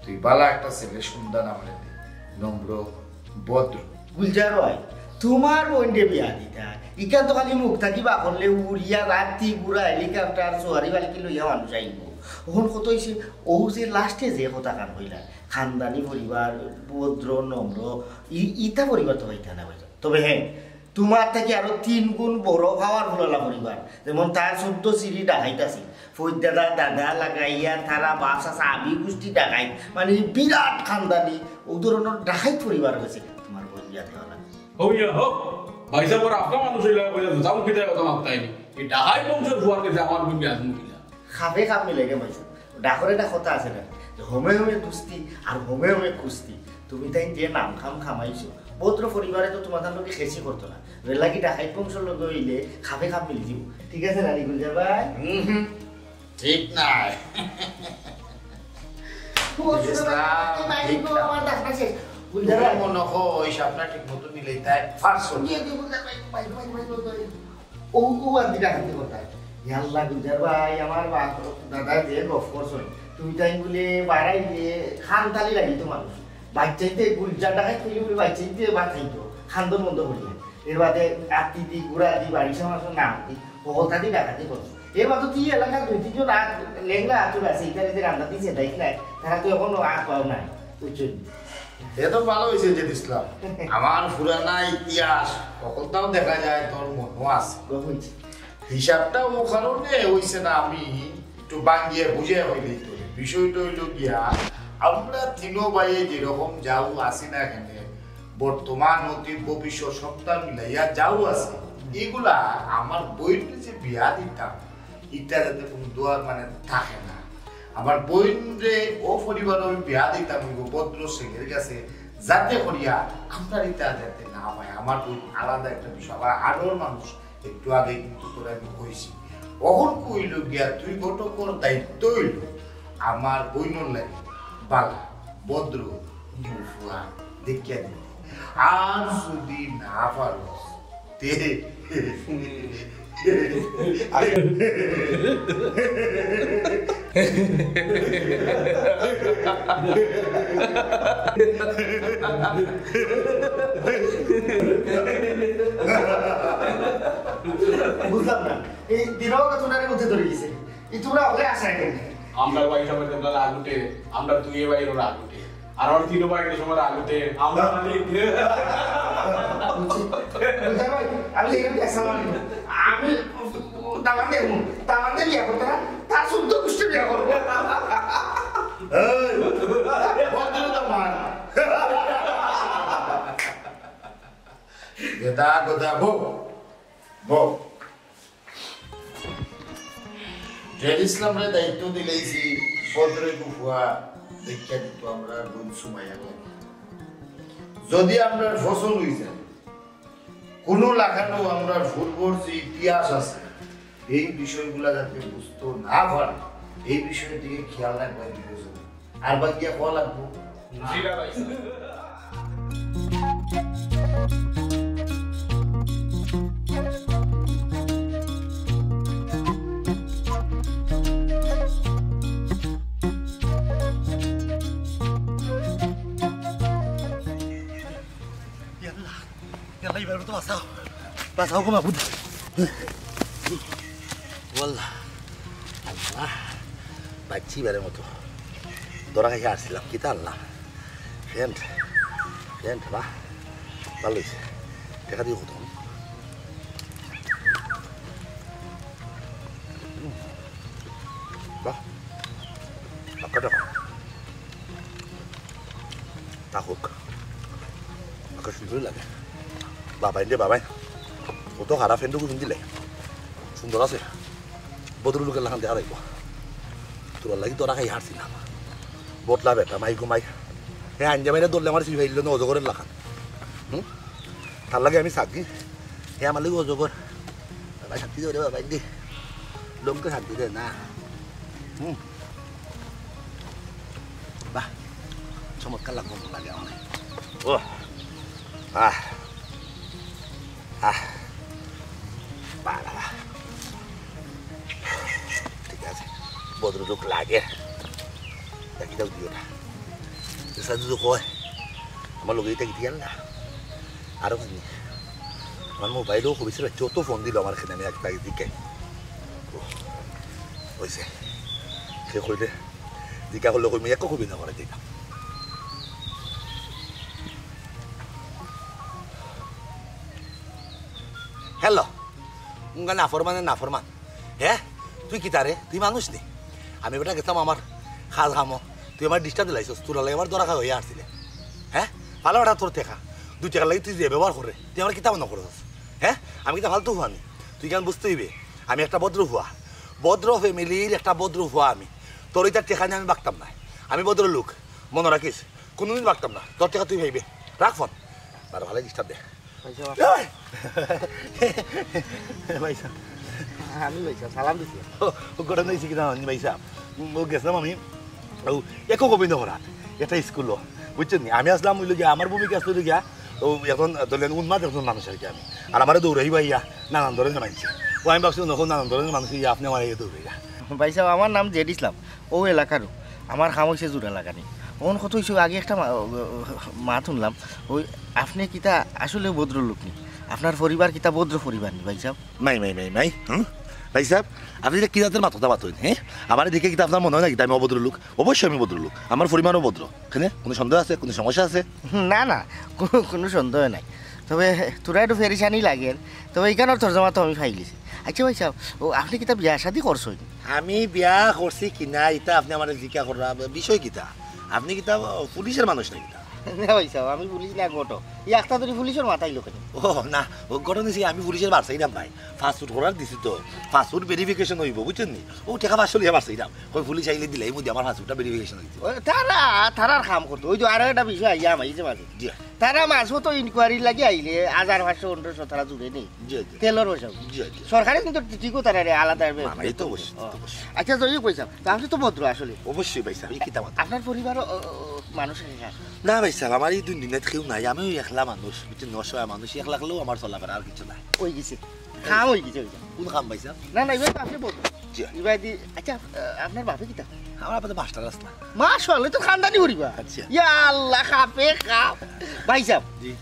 তুই ভালা একটা ছেলে সন্ধান আমারে দে, নম্র, ভদ্র। গুলজার ভাই, তোমার বইনরে বিয়া দিতা, ইখান তো খালি মুখ থাকি বা করলে উড়িয়া রাতি ঘুরা হেলিকপ্টার সোয়ারি বালকি লইয়া মানুষ আইব। অখন কত হইছে, ও যে লাস্টে যে কথাখান কইলা, খানদানি পরিবার, ভদ্র, নম্র, ই-, ইতা পরিবার তো পাইতা না ভাই। তবে হ্যাঁ, তোমার থাকি আরো তিন গুণ বড় পাওয়ারফুল আলা পরিবার। যেমন তার চোদ্দ সিরি ডাকাইত আছে। ফৈদাদা দাদা লাগাইয়া তারা বাস আছে, আবি গোষ্ঠী ডাকাইত। মানে বিরাট খানদানি, ও ধরনের ডাকাইত পরিবার হয়েছে। তোমার বইন বিয়া দেওয়া না। হইয়া হোক, ভাই সাহেব, ওরা আপনার মানুষ হইলে বলে, যাও কিতা কথা মাত্তাই নি। এই ডাকাইত বংশের ফুয়ার কাছে আমার বইন বিয়া দিমু কিতা? খাপে খাপ মিলে গে ভাই সাহেব। ডাকর একটা কথা আছে না, যে হোমে হোমে দুস্তি আর হোমে হোমে কুস্তি। তুমি তাই যে নাম খাম খামাইছো, ভদ্র পরিবারে তো তোমার লোকে খেসি করতো না। রেলাগি ডাকাইত বংশর লগে হইলে খাপে খাপ মিলি দিব। ঠিক আছে না, গুলজার ভাই? হুম হুম, ঠিক নাই। ও, ইসলাম, ভাই, ঠিক না। আমার ডাকনা শেষ। গুলজার ভাই। মনে হয় ওই সাপটা ঠিক মতো মিলেই তাই ফার্স্ট হলো। জি, জি, গুলজার ভাই, ভাই, ভাই, ভাই, ভাই, ভাই। ও, ও আর দিটা হাতে কথা। ইয়াল্লা, গুলজার ভাই, আমার বাপ, দাদা যে গফ করছইন, তুমি তাই বলে বাড়াইলে খান তালি লাগি তো মানুষ। বাচ্চাইতে গুলজার ডাকাই তুলি বলে বাচ্চাইতে ভাত খাইতো, খান্দন বন্ধ করিয়া। এর বাদে আত্তি দি, গুড়া দি, বাড়ি সামাসো নাম দি, হকলতা দি ডাকাতি করছো। এর বাদে তুই এলাকার দুই তিনজন আর লেংলা আতুর আছে, ইতারে যে রান্না দিছে, দেখ নাই, তারা তো এখনো আর পাও নাই, বুঝছো নি? এ তো ভালো হইছে যে দিছলাম। আমার পুরানা ইতিহাস, হকলতাও দেখা যায় তোর মনো আছে। গো হইছে। হিসাবটা ও কারণে হইছে না, আমি একটু বাঙ্গিয়ে বুঝে হইলেই তো। বিষয়টা হইল গিয়া, আমরা তিনো ভাইয়ে যেরকম যাও আছি না কেনে, বর্তমান, অতীত, ভবিষ্যৎ সবটা মিলাইয়া যাও আছে, এগুলা আমার বইনরে যে বিয়া দিতাম, ইটা যাতে কোনো দোয়ার মানে থাকে না। আমার বইনরে ও পরিবারে আমি বিয়া দিতাম, ওই ভদ্র ছেলের কাছে, যাতে করিয়া আমরার ইতা যাতে না অয়। আমার বইন আলাদা একটা বিষয়, আবার হাড়র মানুষ, একটু আগে কিন্তু তোরে আমি কইছি। অখন কইল গিয়া তুই ঘটকর দায়িত্ব অইল আমার বইনর লাগি বালা ভদ্র ফুয়া দেখিয়া দিতে। আর যদি না পারস, তে বুঝলাম না, এই দিনও তো তোমরা মধ্যে ধরে গেছে, এই তোমরা ওকে আশায় কেন? আমরা ভাই সবাই তোমরা রাগ উঠে, আমরা দুই ভাই ওরা রাগ উঠে। আর আমার তিনও ভাই সবার আগুতে আমরা মানে বুঝা ভাই, আমি এখানে আসসালামু আলাইকুম। আমি দামান দেব, দামান দেব বিয়া করতে না, তার শুদ্ধ পুষ্টি বিয়া করবো। এই, বন্ধু দামান। গেদা, গেদা, বউ, বউ। জেড ইসলামরে দায়িত্ব দিলাইছি, ভদ্র ফুয়া দেখিয়া দিত আমরা বইন সুমাইয়া লাগে। যদি আমরা ফসল হই যায়, কোনো লাখানো আমরা পূর্বর যে ইতিহাস আছে, এই বিষয়গুলা যাতে বুঝতো না পারে, এই বিষয়ের দিকে খেয়াল রাখবা। আর বাকি কল লাগবো। জি ভাই। ইয়াল্লা, ইয়াল্লা, এবার তো বাঁচাও। বাঁচাও গো মাবুদ। ওয়াল্লা। আল্লাহ। বাঁচছি এবারের মতো। ধরা খাইয়া আসছিলাম। কিতা আল্লাহ? প্যান্ট। প্যান্ট, বাহ। ভালো হইছে। দেখা দিও কত। হুম। বাহ। পাক্কা টাকা। তা হোক। আমাকে সুন্দরই লাগে। বাবাই রে বাবাই। কত খারাপ প্যান্টটুকু পিন্দিলে। সুন্দর আছে। ভদ্রলোকের লাখান দেখা যাইব। তোর লাগি ধরা খাই হারছি না। বটলা বেটা, মাই গো মাই। হে আঞ্জা মাইরা ধরলে আমার সিফাই ইল না অজগরের লাখান। হুম? তার লাগে আমি সাকি। হে আমার লাগি অজগর। বাবা শান্তি দে রে বাবা, ইন্দি। লোককে শান্তি দে না। হুম। বাহ, চমৎকার লাগবো মনে লাগে আমার। ও, আহ, আহ, বাহ, বাহ, বাহ। ঠিক আছে, ভদ্রলোক লাগে। দেখি দাও দিও না। এসা যদি কয়, আমার লগে এটা কি দিয়াল না? আরো খানি। আমার মোবাইলও খুবই ছিল, যত ফোন দিল আমার এখানে, আমি একটা দিকে। ও, হইছে। সে কইলে, জিজ্ঞা করলে কইমু, এক কবি না করে দিতাম। হ্যালো, উঙ্গা নাফরমানে নাফরমান। হে, তুই কিতা রে? তুই মানুষ নি? আমি বেটা গেতাম আমার কাজ কামো, তুই আমার ডিস্টার্ব দিলাইছস, তোর লাগি আমার দরা খাওয়া হইয়া আসছিলে। হে, ভালো বেটা তোর টেকা, দুই টেকার লাগি তুই যে ব্যবহার করে, তুই আমার কিতা মনে করছস? হে, আমি কিতা ফালতু ফুয়া নি? তুই কেন বুঝতে হইবে? আমি একটা ভদ্র ফুয়া, ভদ্র ফ্যামিলির একটা ভদ্র ফুয়া আমি। তোর ইতার টেকা নিয়া আমি বাগতাম না। আমি ভদ্র লোক, মনো রাখিস, কোনোদিন বাগতাম না। তোর টেকা তুই পাইবে। রাখ ফোন। আর ভালো ডিস্টার্ব দে। ভাই সাহেব, এই! ভাই সাহেব, আমি ভাই সাহেব, সালাম দিছি। ও, ও ঘটনা হয়েছে কি জানো নি ভাই সাহেব? ও গেছিলাম আমি, ও, একো কবি না করাত, একটা স্কুল, বুঝছেন নি? আমি আসলাম, ওই লোকে আমার ভূমিকা আসলে গিয়া, ও, এখন ধরলেন উন্মাদ একজন মানুষ আর কি আমি। আর আমারে দৌড়াই ভাইয়া, নানান ধরনের মানছে। ও, আমি ভাবছি, "নখন নানান ধরনের মানুষ, ইয়া, আপনি আমার এই দৌড়াইয়া।" ভাই সাহেব, আমার নাম জেড ইসলাম, ও এলাকারও। আমার কাম হইছে জোড়া লাগানি। অখন কত হইছে, আগে একটা মা-, মাত শুনলাম, ওই আপনি কিতা আসলে ভদ্র লোক নি? আপনার পরিবার কিতা ভদ্র পরিবার নি ভাই সাহেব? মাই, মাই, মাই, মাই, হুম? ভাই সাহেব, আপনি এটা কি জাতের মাত কথা মাতইন, হ্যাঁ? আমার এদিকে কিতা আপনার মনে হয় না কিতা আমি অভদ্র লোক? অবশ্যই আমি ভদ্র লোক। আমার পরিবারও ভদ্র। এখানে কোনো সন্দেহ আছে? কোনো সমস্যা আছে? না, না, কোনো, কোনো সন্দেহ নাই। তবে তোরা একটু পেরেশানি লাগে, তবে এখানোর তর্জমা তো আমি পাইলিছি। আচ্ছা ভাই সাহেব, ও আপনি কিতা বিয়া শাদি করছইন? আমি বিয়া করছি কি না, এটা আপনি আমার জিজ্ঞা করার বিষয় কিতা? আপনি কিতা পুলিশের মানুষ নাকি? না ভাইসাব, আমি পুলিশ না, ঘটক। ই আখতা ধরি পুলিশর মাথায় লোকে। ও না, ও ঘটনা হইছে কি, আমি পুলিশর বারসাইরাম ভাই, পাসপোর্ট করার দিছি তো, পাসপোর্ট ভেরিফিকেশন অইবো, বুঝছইন নি? ও টেকা পাঁচশো লিয়া বারসাইরাম, কই পুলিশ আইলে দিলাইমু দি, আমার পাসপোর্টটা ভেরিফিকেশন অইছে। ও, তারা, তারার কাম করতো। ওই যে আরো একটা বিষয় আইয়া আমার এই যে মাঝে। জি। তারা মাঝে তো ইনকোয়ারির লাগি আইলে হাজার পাঁচশো পনেরোশো তারা জুড়ে নেই। জি, জি। তেলর পয়সা। জি, জি। সরকারে কিন্তু ঠিকও তারা রে আলাদা না, না, এই তো অবশ্যই, এই তো অবশ্যই। আচ্ছা, যাই হোক ভাইসাব, তা আপনি তো ভদ্র আসলে। অবশ্যই ভাইসাব, এই কিতা মাত? আপনার পরিবারও, ও, ও, মানুষ এখানে আছে? না ভাইসাব, আমার এই দুনিয়াত কেউ নাই, আমি ওই একলা মানুষ, বুঝছইন, অসহায় মানুষ, একলা একলাও আমার চলাফেরা, আর কিছু নাই। ওই গেছে, কাম ওই গেছে, ওই গেছে। কোন কাম ভাইসাব? না, না, এবার তো আপনি ভদ্র। জি। এবার দি-, আচ্ছা, আহ, আপনার বাপে কিতা? আমার বাপে তো মাস্টার আসলা। মাশাআল্লাহ, তো খানদানি পরিবার। আচ্ছা। ইয়া আল্লাহ, খাপে খাপ। ভাইসাব, জি।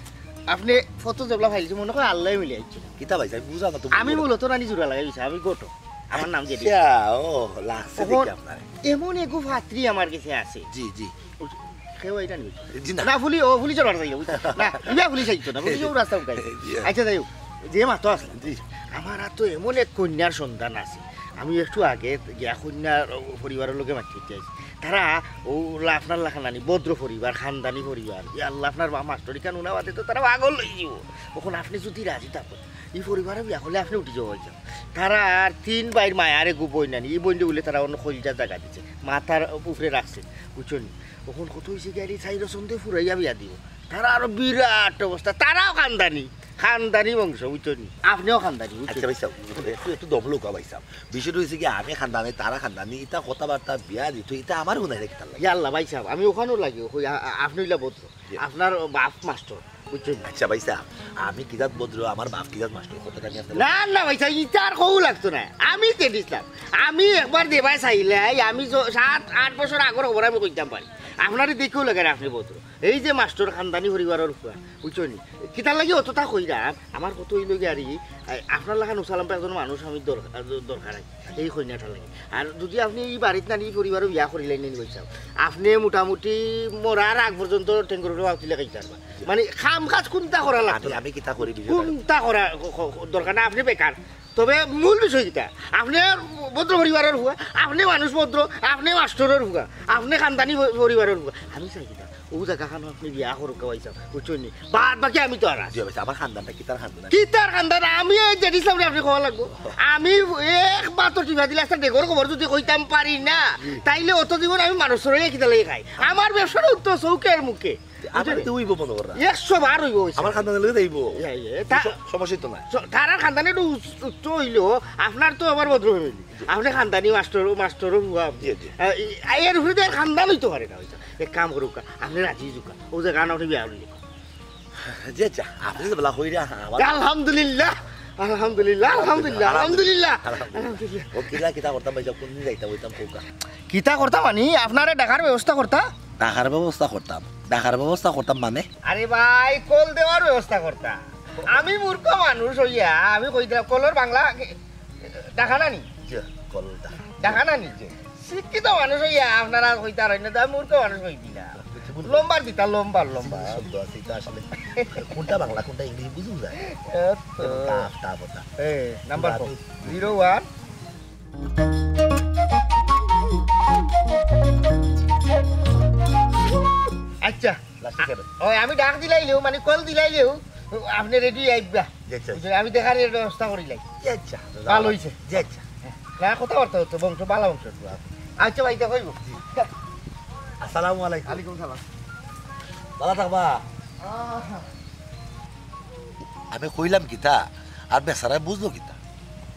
আপনি ফটো যেবলা ফাইলছে, মনে হয় আল্লাহ মিলে আইছে। কিতা ভাইসাব, বুঝা না তো। আমি মূলত রানী জুড়া লাগাই দিছি, আমি ঘটক। আমার নাম জেডি। আচ্ছা, ও, লাগছে অখন দেখি আপনারে। এমন এগু ফাত্রি আমার গেছে আছে। জি, জি। ওই, কেউ এটা নিবে? জি না। না, পুলি-, ও, পুলিশর বারসাই, বুঝছো? না, ইবা পুলিশ আইতো না, পুলিশ ও রাস্তা উকাই। জি। আচ্ছা, যাই হোক, যে মাতো আসলে, জি। আমার আর তো এমন এক কন্যার সন্ধান আছে। আমি একটু আগে গিয়া কন্যার পরিবারর লগে মাতি আইছি। তারা ও লা-, আপনার লাখান আনি ভদ্র পরিবার, খানদানি পরিবার। ইয়া আল্লাহ, আপনার বা-, মাস্টরি কান উনা বাদে তো তারা পাগল অই যাইবো। অখন আপনি যদি রাজি থাকইন, ই পরিবারে বিয়া করলে আপনি উঠি যাওয়া অই যান। তারা আর তিন ভাইর মায়ার এগু বইন আনি, ই বইনরে বুলে তারা অন্য কলিজার জাগা দিছে, মাথার উপরে রাখছে, বুঝছইন নি? অখন কত অইছে গিয়া, ই চাইরো সন্ধে ফুরাইয়া বিয়া দিব। তারা আরো বিরাট অবস্থা, তারাও খানদানি, খানদানি বংশ, বুঝছইন নি? আপনিও খানদানি, বুঝছইন? আচ্ছা ভাইসাব, একটু, একটু দম লউক্কা ভাইসাব। বিষয়টা অইছে কি, আমি খানদানি, তারা খানদানি, ইতা কথাবার্তা বিয়া দিত, ইতা আমার হুনাই রাখতাম লাগে। ইয়া আল্লাহ ভাইসাব, আমি অখানও লাগি, কই, আ-, আ-, আপনি অইলা ভদ্র। জি। আপনার বাপ মাস্টর, বুঝছইন নি? আচ্ছা ভাইসাব, আমি কি জাত ভদ্র, আমার বাপ কি জাত মাস্টর, কথাটা আমি আপনারে না, না ভাইসাব, ইতা আর কওয়া লাগতো না। আমি তে দিছলাম। আমি একবার দেবায় চাইলাই, আমি য-, সাত আট বছর আগর খবর আমি কইতাম পারি। আপনারে দেখিও লাগে না, আপনি ভদ্র। এই যে মাস্টর খানদানি পরিবারর পুয়া, বুঝছইন নি? কিতার লাগি অততা কইরাম, আমার কত অইলো গিয়া আর ই, আ-, আপনার লাখান উসালাম্পা একজন মানুষ আমি দরকার, দরকার আছে, এই কইন্যাটার লাগি। আর যদি আপনি ই বাড়িত না নি, ই পরিবারও বিয়া করিলাইন নি ভাইসাব, আপনি মোটামুটি মরার আগ পর্যন্ত টেঙ্গুরুরে বাউতিলে খাইতে পারবা। মানে, কাম কাজ কুনটা করা লাগতো আমি, না। আমি কিতা করি বিষয়টা? কুনটা করা ক-, ক-, দরকার না, আপনি বেকার। তবে মূল বিষয় কিতা? আপনি ভদ্র পরিবারর পুয়া, আপনি মানুষ ভদ্র, আপনি মাস্টরর পুয়া, আপনি খানদানি প-, পরিবারর পুয়া। আমি চাই কিতা? ও জাগাখানো আপনি বিয়া করুক্কা ভাইসাব, বুঝছইন নি? বাদ বাকি আমি তো আর আছি। জি ভাইসাব, আমার খানদানটা কিতার খানদান? কিতার খানদান? আমি এই যে ইসলামরে আপনি কওয়া লাগবো। আমি একমাত্র টিভা দিলে একটা ডেগর খবর যদি কইতাম পারি না, জি। তাইলে অত জীবন আমি মানুষ চড়াইয়া কিতা লাগি খাই? আমার ব্যবসাটা উঠতো চৌকের মুখে। আমার তো অইবো মনে করা। একশো বার অইবো, অইছে। আমার খানদানের লগে যাইবো। ইয়া, ইয়া, তা স-, সমস্যা তো নাই। স-, তারার খানদানে একটু উচ-, উচ্চ অইলেও, আপনার তো আবার ভদ্র family। আপনি খানদানি মাস্টর, মাস্টরর পুয়া। জি, জি। আ, ই-, এর উপরে তো আর খানদান অইতো পারে না, অইছে। এক কাম করুক্কা, আপনি রাজি অইযুক্কা। ও জাগাখানো আপনি বিয়া করলে। জি, আচ্ছা, আপনি তো বলা হইরা, আমার আলহামদুলিল্লাহ, আলহামদুলিল্লাহ, আলহামদুলিল্লাহ, আলহামদুলিল্লাহ, আলহামদুলিল্লাহ। আলহামদুলিল্লাহ। ও কিলা কিতা করতাম ভাইসাব, কোন দিন যাইতাম অইতাম কউক্কা? কিতা করতাম মানে, আপনারে ঢাকার ব্যবস্থা করতা? ঢাকার ব্যবস্থা করতাম। ঢাকার ব্যবস্থা করতাম মানে? আরে ভাই, কল দেওয়ার ব্যবস্থা করতা। আমি মূর্খ মানুষ অইয়া, আমি কই দিলাম, কলর বাংলা ঢাকা না নি? জি, কলটা। ঢাকা না নি? জি। শিক্ষিত মানুষ অইয়া আপনারা কইতা পারইন না, তে আমি মূর্খ মানুষ কই দিলাম। আচ্ছা, ভুল। লম্বার দিতা, লম্বার, লম্বার। শব্দ আছে, এটা আসলে কোনটা বাংলা, কোনটা ইংরেজি বুঝুন যায়। এ তো। যেমন কাফ, তা, বতা। এ, নাম্বার ফোর। Zero one. আচ্ছা। লাস্টে সেভেন। ওই আমি ডাক দিলাইলেও, মানে কল দিলাইলেও, আপনি রেডি আইবা। জি, আচ্ছা। বুঝলেন? আমি দেখার এর ব্যবস্থা করিলাই। জি, আচ্ছা। ভালো অইছে। জি, আচ্ছা। না, কথাবার্তা অইতো, বংশ, বালা বংশ। আচ্ছা ভাই, দেখো। জি। আসসালামু আলাইকুম। ওয়ালাইকুম সালাম। ভালা থাকবা? আহ। আমি কইলাম কিতা, আর বেচারায় বুঝলো কিতা?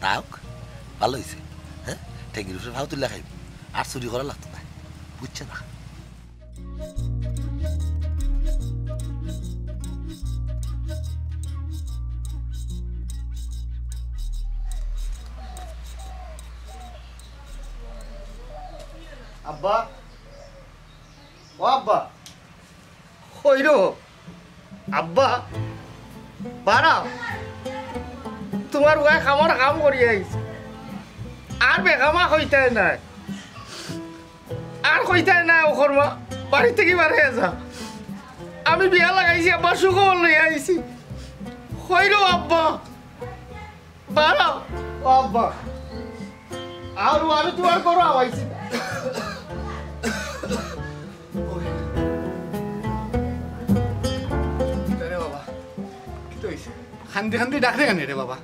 থাউক, ভালা অইছে। হ্যাঁ, ঠেঙ্গির উপরে ফাও তুলিয়া খাইবো, আর চুরি করা লাগতো না, বুঝছে না? আব্বা, ও আব্বা, কইরো, আব্বা, বারাও, তুমার পুয়ায় কামর কাম করি আইছে, আর বেকামা কইতায় নায়। আর কইতায় না, ও কর্মা, বাড়ি থাকি বারইয়া যা। আমি বিয়া লাগাইছি, আব্বা, সুখবর লইয়া আইছি। কইরো আব্বা, বারাও। ও আব্বা, আর আমি তুমার ঘরো আইছি না। কান্দি কান্দি ডাকরে কেনে রে বাবা?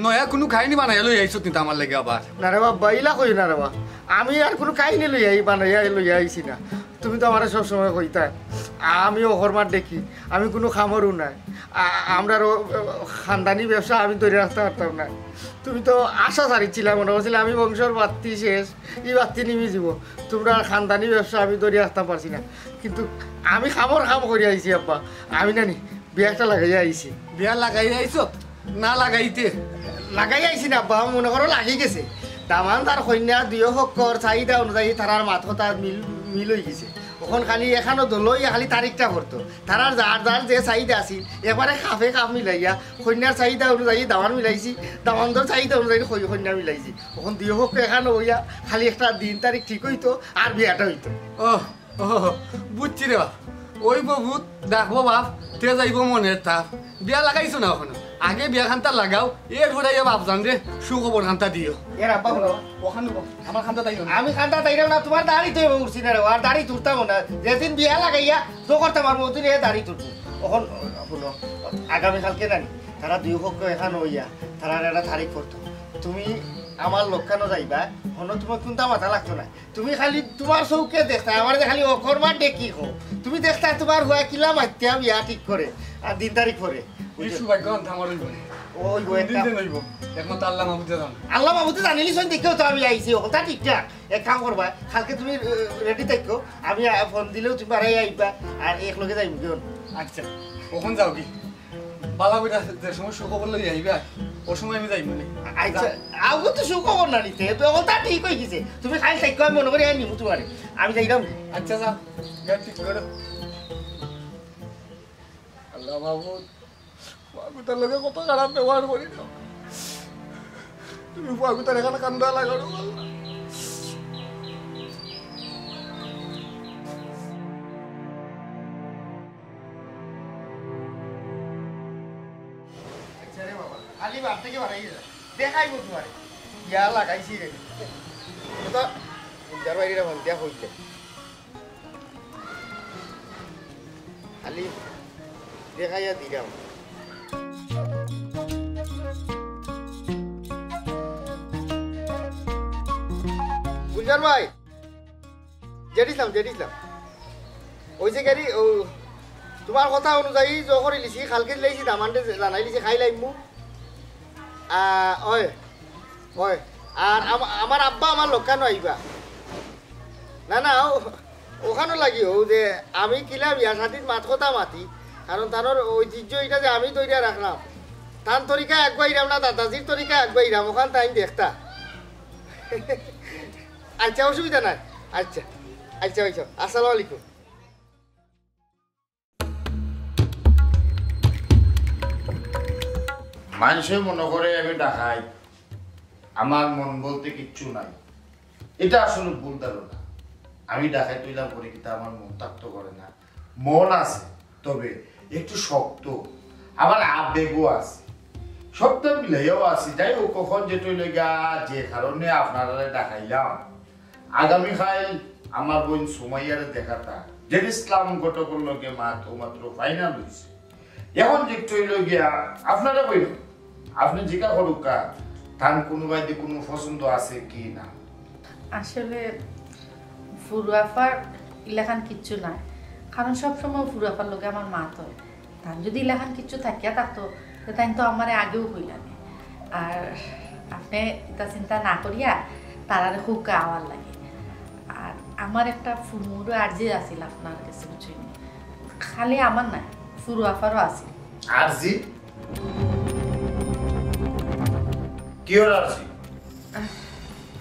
নয়া কুনু কাহিনী বানাইয়া লইয়া আইছত নি তো আমার লাগি আবার? না রে বাবা, ইলা কইও না রে বাবা। আমি আর কুনু কাহিনী লইয়া আই-, বানাইয়া লইয়া আইছি না। তুমি তো আমারে সব সময় কইতায়, আমি অকর্মার দেখি, আমি কুনু কামরও নায়। আ-, আমরার অউ খানদানি ব্যবসা আমি ধরি রাখতাম পারতাম না। তুমি তো আশা ছাড়িছিলা, মনে করছিলা আমি বংশর বাত্তি শেষ, ই বাত্তি নিমি যিবো। তুমরার খানদানি ব্যবসা আমি ধরি রাখতাম পারছি না। কিন্তু আমি কামর কাম করি আইছি আব্বা, আমি নানি বিয়া একটা লাগাইয়া আইছি। বিয়া লাগাইয়া আইছত না লাগাইতে? লাগাইয়া আইছি না আব্বা, মনে করো লাগি গেছে। দামান আর কইন্যা দুইও পক্ষর চাহিদা অনুযায়ী তারার মাত কথাত মিল, মিল অইগেছে। অখন খালি এখানো দলইয়া খালি তারিখটা করতো। তারার যার যার যে চাহিদা আছিল, একবারে কাপে কাপ মিলাইয়া কইন্যার চাহিদা অনুযায়ী দামান মিলাইছি, দামান্দর চাহিদা অনুযায়ী কই-, কইন্যা মিলাইছি। অখন দুইও পক্ষ এখানো অইয়া খালি একটা দিন তারিখ ঠিক অইতো আর বিয়াটা অইতো। ও, ও, বুঝছি রে বাপ। অইবো ভূত, ডাকবো বাপ, তে যাইবো মনের তাপ। বিয়া লাগাইছো না অখনো? আগে বিয়া খান্তা লাগাও, এর পরে ইয়া বাপ জান রে, সুখবর খান্তা দিও। এর আব্বা হুনো। অখান হুনো, আমার খান্তা তাই হুনো। আমি খান্তা তাইরাম না, তুমার দাড়ি তো উঠছি না রে, আর দাড়ি তুলতাম না। যেদিন বিয়া লাগাইয়া তো করতাম আর ওদিন এ দাড়ি তুলবো। অখন হুনো, আগামী কালকে নানি, তারা দুই পক্ষ এখান অইয়া, তারার একটা তারিখ করতো। তুমি আমার লগে কেনে যাইবা, হুনো তুমার কুন্তা মাথা লাগতো না। তুমি খালি তুমার চউখে দেখতায়, আমারে যে খালি অকর্মার ডেকি কও। তুমি দেখতায় তুমার পুয়ায় কিলা মাতিয়া বিয়া ঠিক করে, আর দিন তারিখ করে। এই সৌভাগ্য আনতে আমার অইবো না। অইবো কোন দিন একটা। দিন অইবো? একমাত্র আল্লাহ মাবুদে জানে। আল্লাহ মাবুদে জানিলিছইন দেখিও তো আমি আইছি, অকলতা ঠিকঠাক। এক কাম করবায়, কালকে তুমি, এ, রেডি থাকো, আমি, আ, ফোন দিলেও তুমি বাড়াই আইবা, আর এক লগে যাইমু কেন? আচ্ছা, অখন যাও কি? বালা বেটা যে সময় সুখবর লই আইবা, ও সময় আমি যাইমু নে। আচ্ছা, আগে তো সুখবর না নিতে, তো অকলতা ঠিক অইগেছে। তুমি খালি থাকো, আমি মনে করি আই নিমু তুমারে। আমি যাইরাম। আচ্ছা, যাও, গাড়ি ঠিক করো। আল্লাহ মাবুদ, পুয়াগুতার লগে কত খারাপ ব্যবহার করি না। তুমি পুয়াগুতার এখান কান্দা লাগাও, আল্লাহ। আচ্ছা রে বাবা, খালি বাপ থেকে বাড়াই যা। দেখাইবো তুমারে। ইয়া লাগাইছি রে। তো, উদ্ধার বাইরে রে, মন দিয়া কইতে। খালি দেখাইয়া দিলাম। গুলজার ভাই, জেড ইসলাম, জেড ইসলাম। ওই যে গাড়ি, ও, তুমার কথা অনুযায়ী জো করিলিছি, কালকে দিলাইছি, দামান্দরে জানাইলিছি, খাইলাইমু। আ, অয়, অয়। আর আম-, আমার আব্বা আমার লগে কেনে আইবা। না, না, ও-, অখানো লাগি অউ যে আমি কিলা বিয়া শাদিত মাত কথা মাতি, কারণ তানর ঐতিহ্য ইটা যে আমি ধরিয়া রাখরাম, তান তরিকা আগুয়াইরাম না দাদাজির তরিকা আগুয়াইরাম, অখান তাইন দেখতা। আচ্ছা, অসুবিধা নাই। আচ্ছা, আচ্ছা, আচ্ছা, আসসালামু আলাইকুম। মানষে মনো করে আমি ডাকাইত, আমার মন বলতে কিচ্ছু নাই। ইটা আসলে ভুল ধারণা। আমি ডাকাইত অইলাম করি কিতা আমার মন থাকতো করে না? মন আছে, তবে একটু শক্ত। আমার আবেগও আছে, সবটা মিলাইয়াও আছি। যাই হোক, অখন যেটা অইলো গিয়া, যে কারণে আপনারারে ডাকাইলাম, আগামীকাইল আমার বইন সুমাইয়ারে দেখাতা, জেড ইসলাম ঘটকর লগে মাত অউ মাত্র ফাইনাল অইছে। অখন যেটা অইলো গিয়া, আপনারা কইন, আপনে জিকা করুক্কা, তান কুনুবায়দি কুনু পছন্দ আছে কি না? আসলে ফুরু আফার ইলাখান কিচ্ছু নাই, কারণ সব সময় ফুরু আফার লগে আমার মাত অয়। তান যদি ইলাখান কিচ্ছু থাকিয়া থাকতো, তে তাইন তো আমারে আগেউ কইলা নে। আর আপনে ইতা চিন্তা না করিয়া তারারে কউক্কা আওয়ার লাগি। আর আমার একটা ফুরুমুরু আর্জি আছিল আপনার গেছে, বুঝছইন নি? খালি আমার নায়, ফুরু আফারও আছিল। আর্জি? কিওর আর্জি?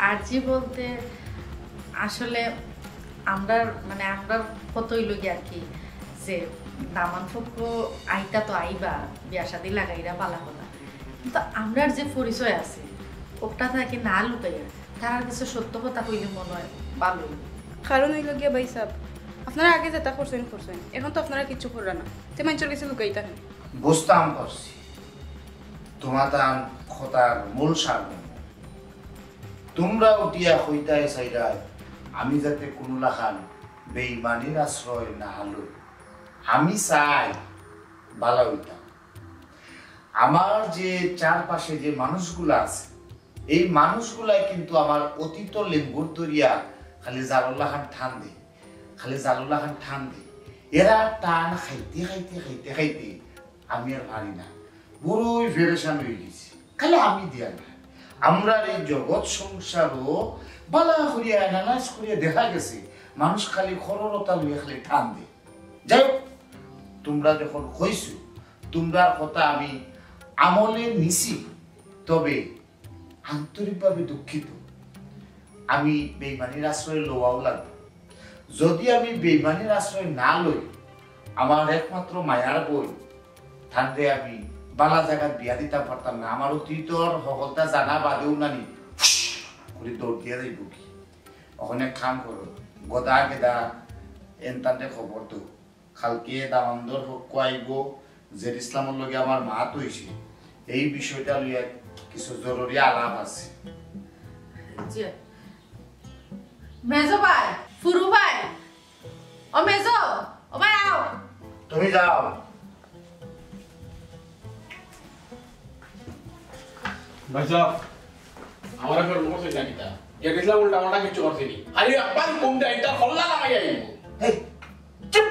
আর্জি বলতে আসলে আমরার, মানে, আমরার কথা অইলো গিয়া আর কি, যে দামান পক্ষ আইতা তো আইবা, বিয়া শাদি লাগাইরা বালা কথা, কিন্তু আমরার যে পরিচয় আছে, ওটা থাকি না লুকাইয়া তারার কাছে সত্য কথা কইলে মনে অয় ভালো অইবো। কারণ অইলো গিয়া ভাইসাব, আপনারা আগে যেটা করছইন করছইন, অখন তো আপনারা কিচ্ছু কররা না, তে মাইনষর গেছে লুকাইতা কেনে? বুঝতাম পারছি, তুমার তান কথার মূল সারমর্ম। তুমরা উঠিয়া কইতায় চাইরায়, আমি যাতে কুনু লাখান বেইমানির আশ্রয় না লই। আমি চাই বালা অইতাম। আমার যে চারপাশে যে মানুষগুলা আছে, এই মানুষগুলাই কিন্তু আমার অতীত লেঙ্গুর ধরিয়া খালি জালর লাখান টান দেয়, খালি জালর লাখান টান দেয়। এরা টান খাইতে খাইতে খাইতে খাইতে আমি আর পারি না, বড়ই পেরেশান অই গেছি। খালি আমি দিয়া না, আমরার এই জগৎ সংসারও বালা করিয়া অ্যানালাইজ করিয়া দেখা গেছে, মানুষ খালি খররতা লইয়া খালি টান দেয়। যাই হোক, তোমরা যখন কইছো, তোমরার কথা আমি আমলে নিছি, তবে আন্তরিকভাবে দুঃখিত। আমি বেইমানির আশ্রয় লওয়াও লাগবে। যদি আমি বেইমানির আশ্রয় না লই, আমার একমাত্র মায়ার বইন, তানরে আমি বালা জাগাত বিয়া দিতাম পারতাম না। আমার অতীতর হকলতা জানা বাদেউ নানি ফুস করি দৌড় দিয়া যাইব কি। অখন এক কাম করো, গদা গেদা এন তানরে খবর দেও। কালকে দামান্দর পক্ষ আইব, জেড ইসলামর লগে আমার মাত অইছে, এই বিষয়টা লইয়া কিছু জরুরি আলাপ আছে। জি। মেজো ভাই, ফুরু ভাই, ও মেজো, ও ভাই আও। তুমি যাও। ভাইসাব, আমার এখন মনে হচ্ছে জানিতা। গেছিলাম উল্টা পাল্টা কিছু করছিনি। আরে আব্বার কোনটা এটা হল্লা লাগাই আইব। এই, চুপ!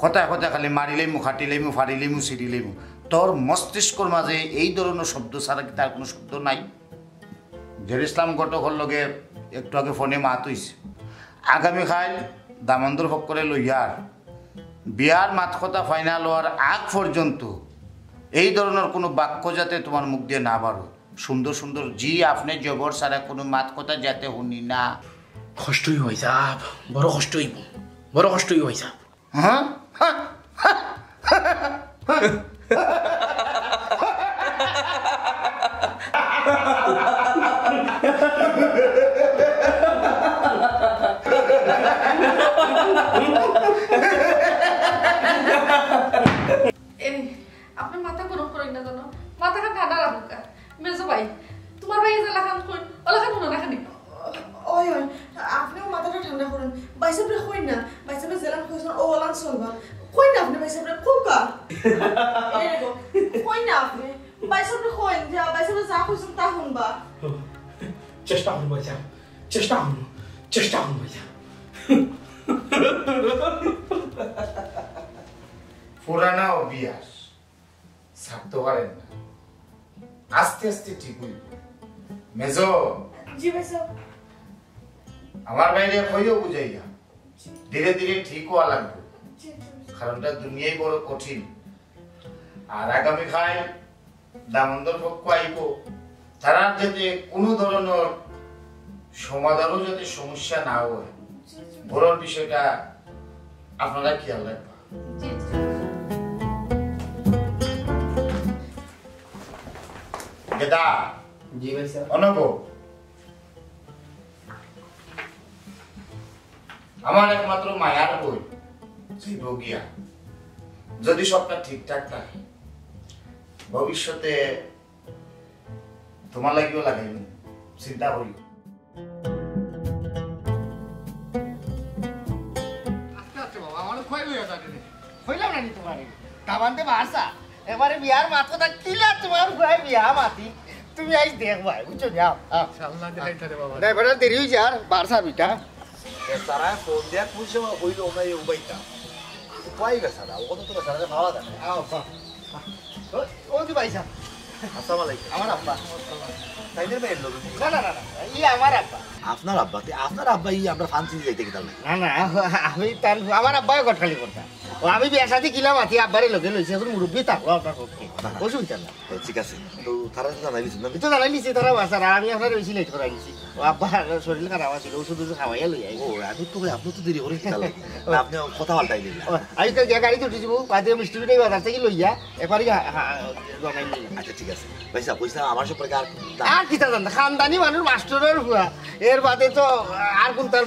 কথায় কথায় খালি মারিলেইমু, কাটিলেইমু, ফাড়িলেইমু, ছিড়িলেইমু। তোর মস্তিষ্কর মাঝে এই ধরনের শব্দ ছাড়া কি তার কোনো শব্দ নাই? জের ইসলাম ঘটকর লগে একটু আগে ফোনে মাত অইছে। আগামীকাল দামান্দর পক্ষরে লইয়ার বিয়ার মাত কথা ফাইনাল হওয়ার আগ পর্যন্ত এই ধরনের কোনো বাক্য যাতে তোমার মুখ দিয়ে না বারো। সুন্দর সুন্দর জি, আপনি জবর ছাড়া কোনো মাত কথা যাতে শুনি না। কষ্ট অইব ভাইসাব, বড় কষ্ট অইব, বড় কষ্ট অইব ভাইসাব। হ্যাঁ? এই, আপনি মাথা গরম করেন না জানো, মাথাখান ঠান্ডা রাখুক্কা। মেজো ভাই, তোমার ভাই যে লাখান কইন, ও লাখান হুনো না খানি। ওই, ওই, আপনিও মাথাটা ঠান্ডা করুন। ভাইসাবরে কইন না, ভাইসাবরে যেলান কইছইন, ও ওলান চলবা। কইন না আপনি ভাইসাবরে, কউক্কা। এই দেখো, কইন না আপনি। ভাইসাবরে কইন, যে ভাইসাবরে যা কইছইন তা হুনবা। চেষ্টা করুন ভাইসাব, চেষ্টা করুন, চেষ্টা করুন ভাইসাব। পুরানা অভ্যাস ছাড়তে পারেন না, আস্তে আস্তে ঠিক অইব। মেজো, জি ভাইসাব। আমার ভাইরে কইও বুঝাইয়া, ধীরে ধীরে ঠিক হওয়া লাগবে, জি, জি। কারণটা দুনিয়াই বড় কঠিন। আর আগামীকাল দামান্দর পক্ষ আইব, তারার যাতে কোনো ধরনের সমাধানও যাতে সমস্যা না হয়, জি, জি। বড়র বিষয়টা আপনারা খেয়াল রাখবা। জি, জি। গেদা। জি ভাইসাব। অনব। আমার একমাত্র মায়ার বইন, সেই বগিয়া। যদি সবটা ঠিকঠাক থাকে, ভবিষ্যতে তোমার লাগিও লাগাইমু, চিন্তা করিও। আচ্ছা, আচ্ছা বাবা, আমারে কই লইয়া যাবে রে? কইলাম না নি তোমারে? দামান্দে বাসা, এবারে বিয়ার মাত কথা কিলা তোমার ভাই বিয়া মাতি। তুমি আইজ দেখবায়, বুঝছো? যাও, আও। ইনশাআল্লাহ, দেখাই তারে বাবা। ড্রাইভারের দেরি অইছে আর বাসা বিটা। এ, তারা ফোন দিয়া কোন সময় কইলো, আমরা এই উবাইতাম। উপায় গেছে না, ও তো তোরা সারা পাওয়া যায় না। আও, আও। ও, ও কি ভাইসাব? আসসালামু আলাইকুম। আমার আব্বা। তাইনের মেয়ের লোক? না, না, না, না, ই আমার আব্বা। আপনার আব্বা? তে আপনার আব্বা ই আমরা ফান্সি যাইতে কিতার লাগে? না, না, আমি তার, আমার আব্বাও ঘটকালি করতা। ও আমি বিয়া শাদি কিলা মাতি আব্বারে লগে লইছি, এখন মুরব্বি থাকলো আপনার পক্ষে। অসুবিধা না। ও, ঠিক আছে। তো তারা তো জানাই দিছেন না? তো জানাই দিছি, তারা বাসার, আর আমি আপনার বেশি লেট করাই দিছি। ও আব্বা শরীর খারাপ আছিল, ওষুধ ওষুধ খাওয়াইয়া লই আই। ও, আমি তো, আপনি তো দেরি করে কিতার লাগে? না, আপনি কথা পাল্টাই দিলেন। ও, আমি তো গিয়া গাড়িত উঠি যাবো, বাদে মিষ্টি মিঠাই বাজার থেকে লইয়া, এবারে হা-, হা-, বানাই নিলাম। আচ্ছা, ঠিক আছে। ভাইসাব, কইছিলাম আমার সম্পর্কে আর আর কিতা জানতা? খানদানি মানুষ মাস্টরের ফুয়া। এর বাদে তো আর কোন তার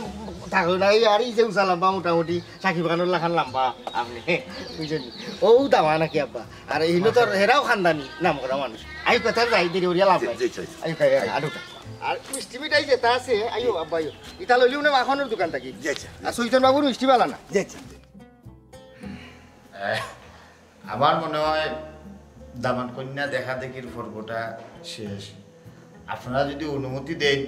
থাকলো না। এই আর এই যে উচালাম্বা মোটামুটি সাকিব খানের লাখান লম্বা আপনি। বুঝছেন নি? ও দামা নাকি আব্বা? আর এই তো হেরাও খানদানি নাম করা মানুষ। আই কথা যাই দেরি করিয়া লাভ জি, নাই। জি, জি, জি। আই খাই আর ওটা। আর মিষ্টি মিঠাই যেটা আছে, আইও আব্বা আইও। ইটা লইলি উনি মাখনের দোকান থাকি। জি, আচ্ছা। আর সুইজন বাবুর মিষ্টি বালা না। জি, আচ্ছা। আমার মনে হয় দামান কইন্যা দেখা দেখির পর্বটা শেষ। আপনারা যদি অনুমতি দেন,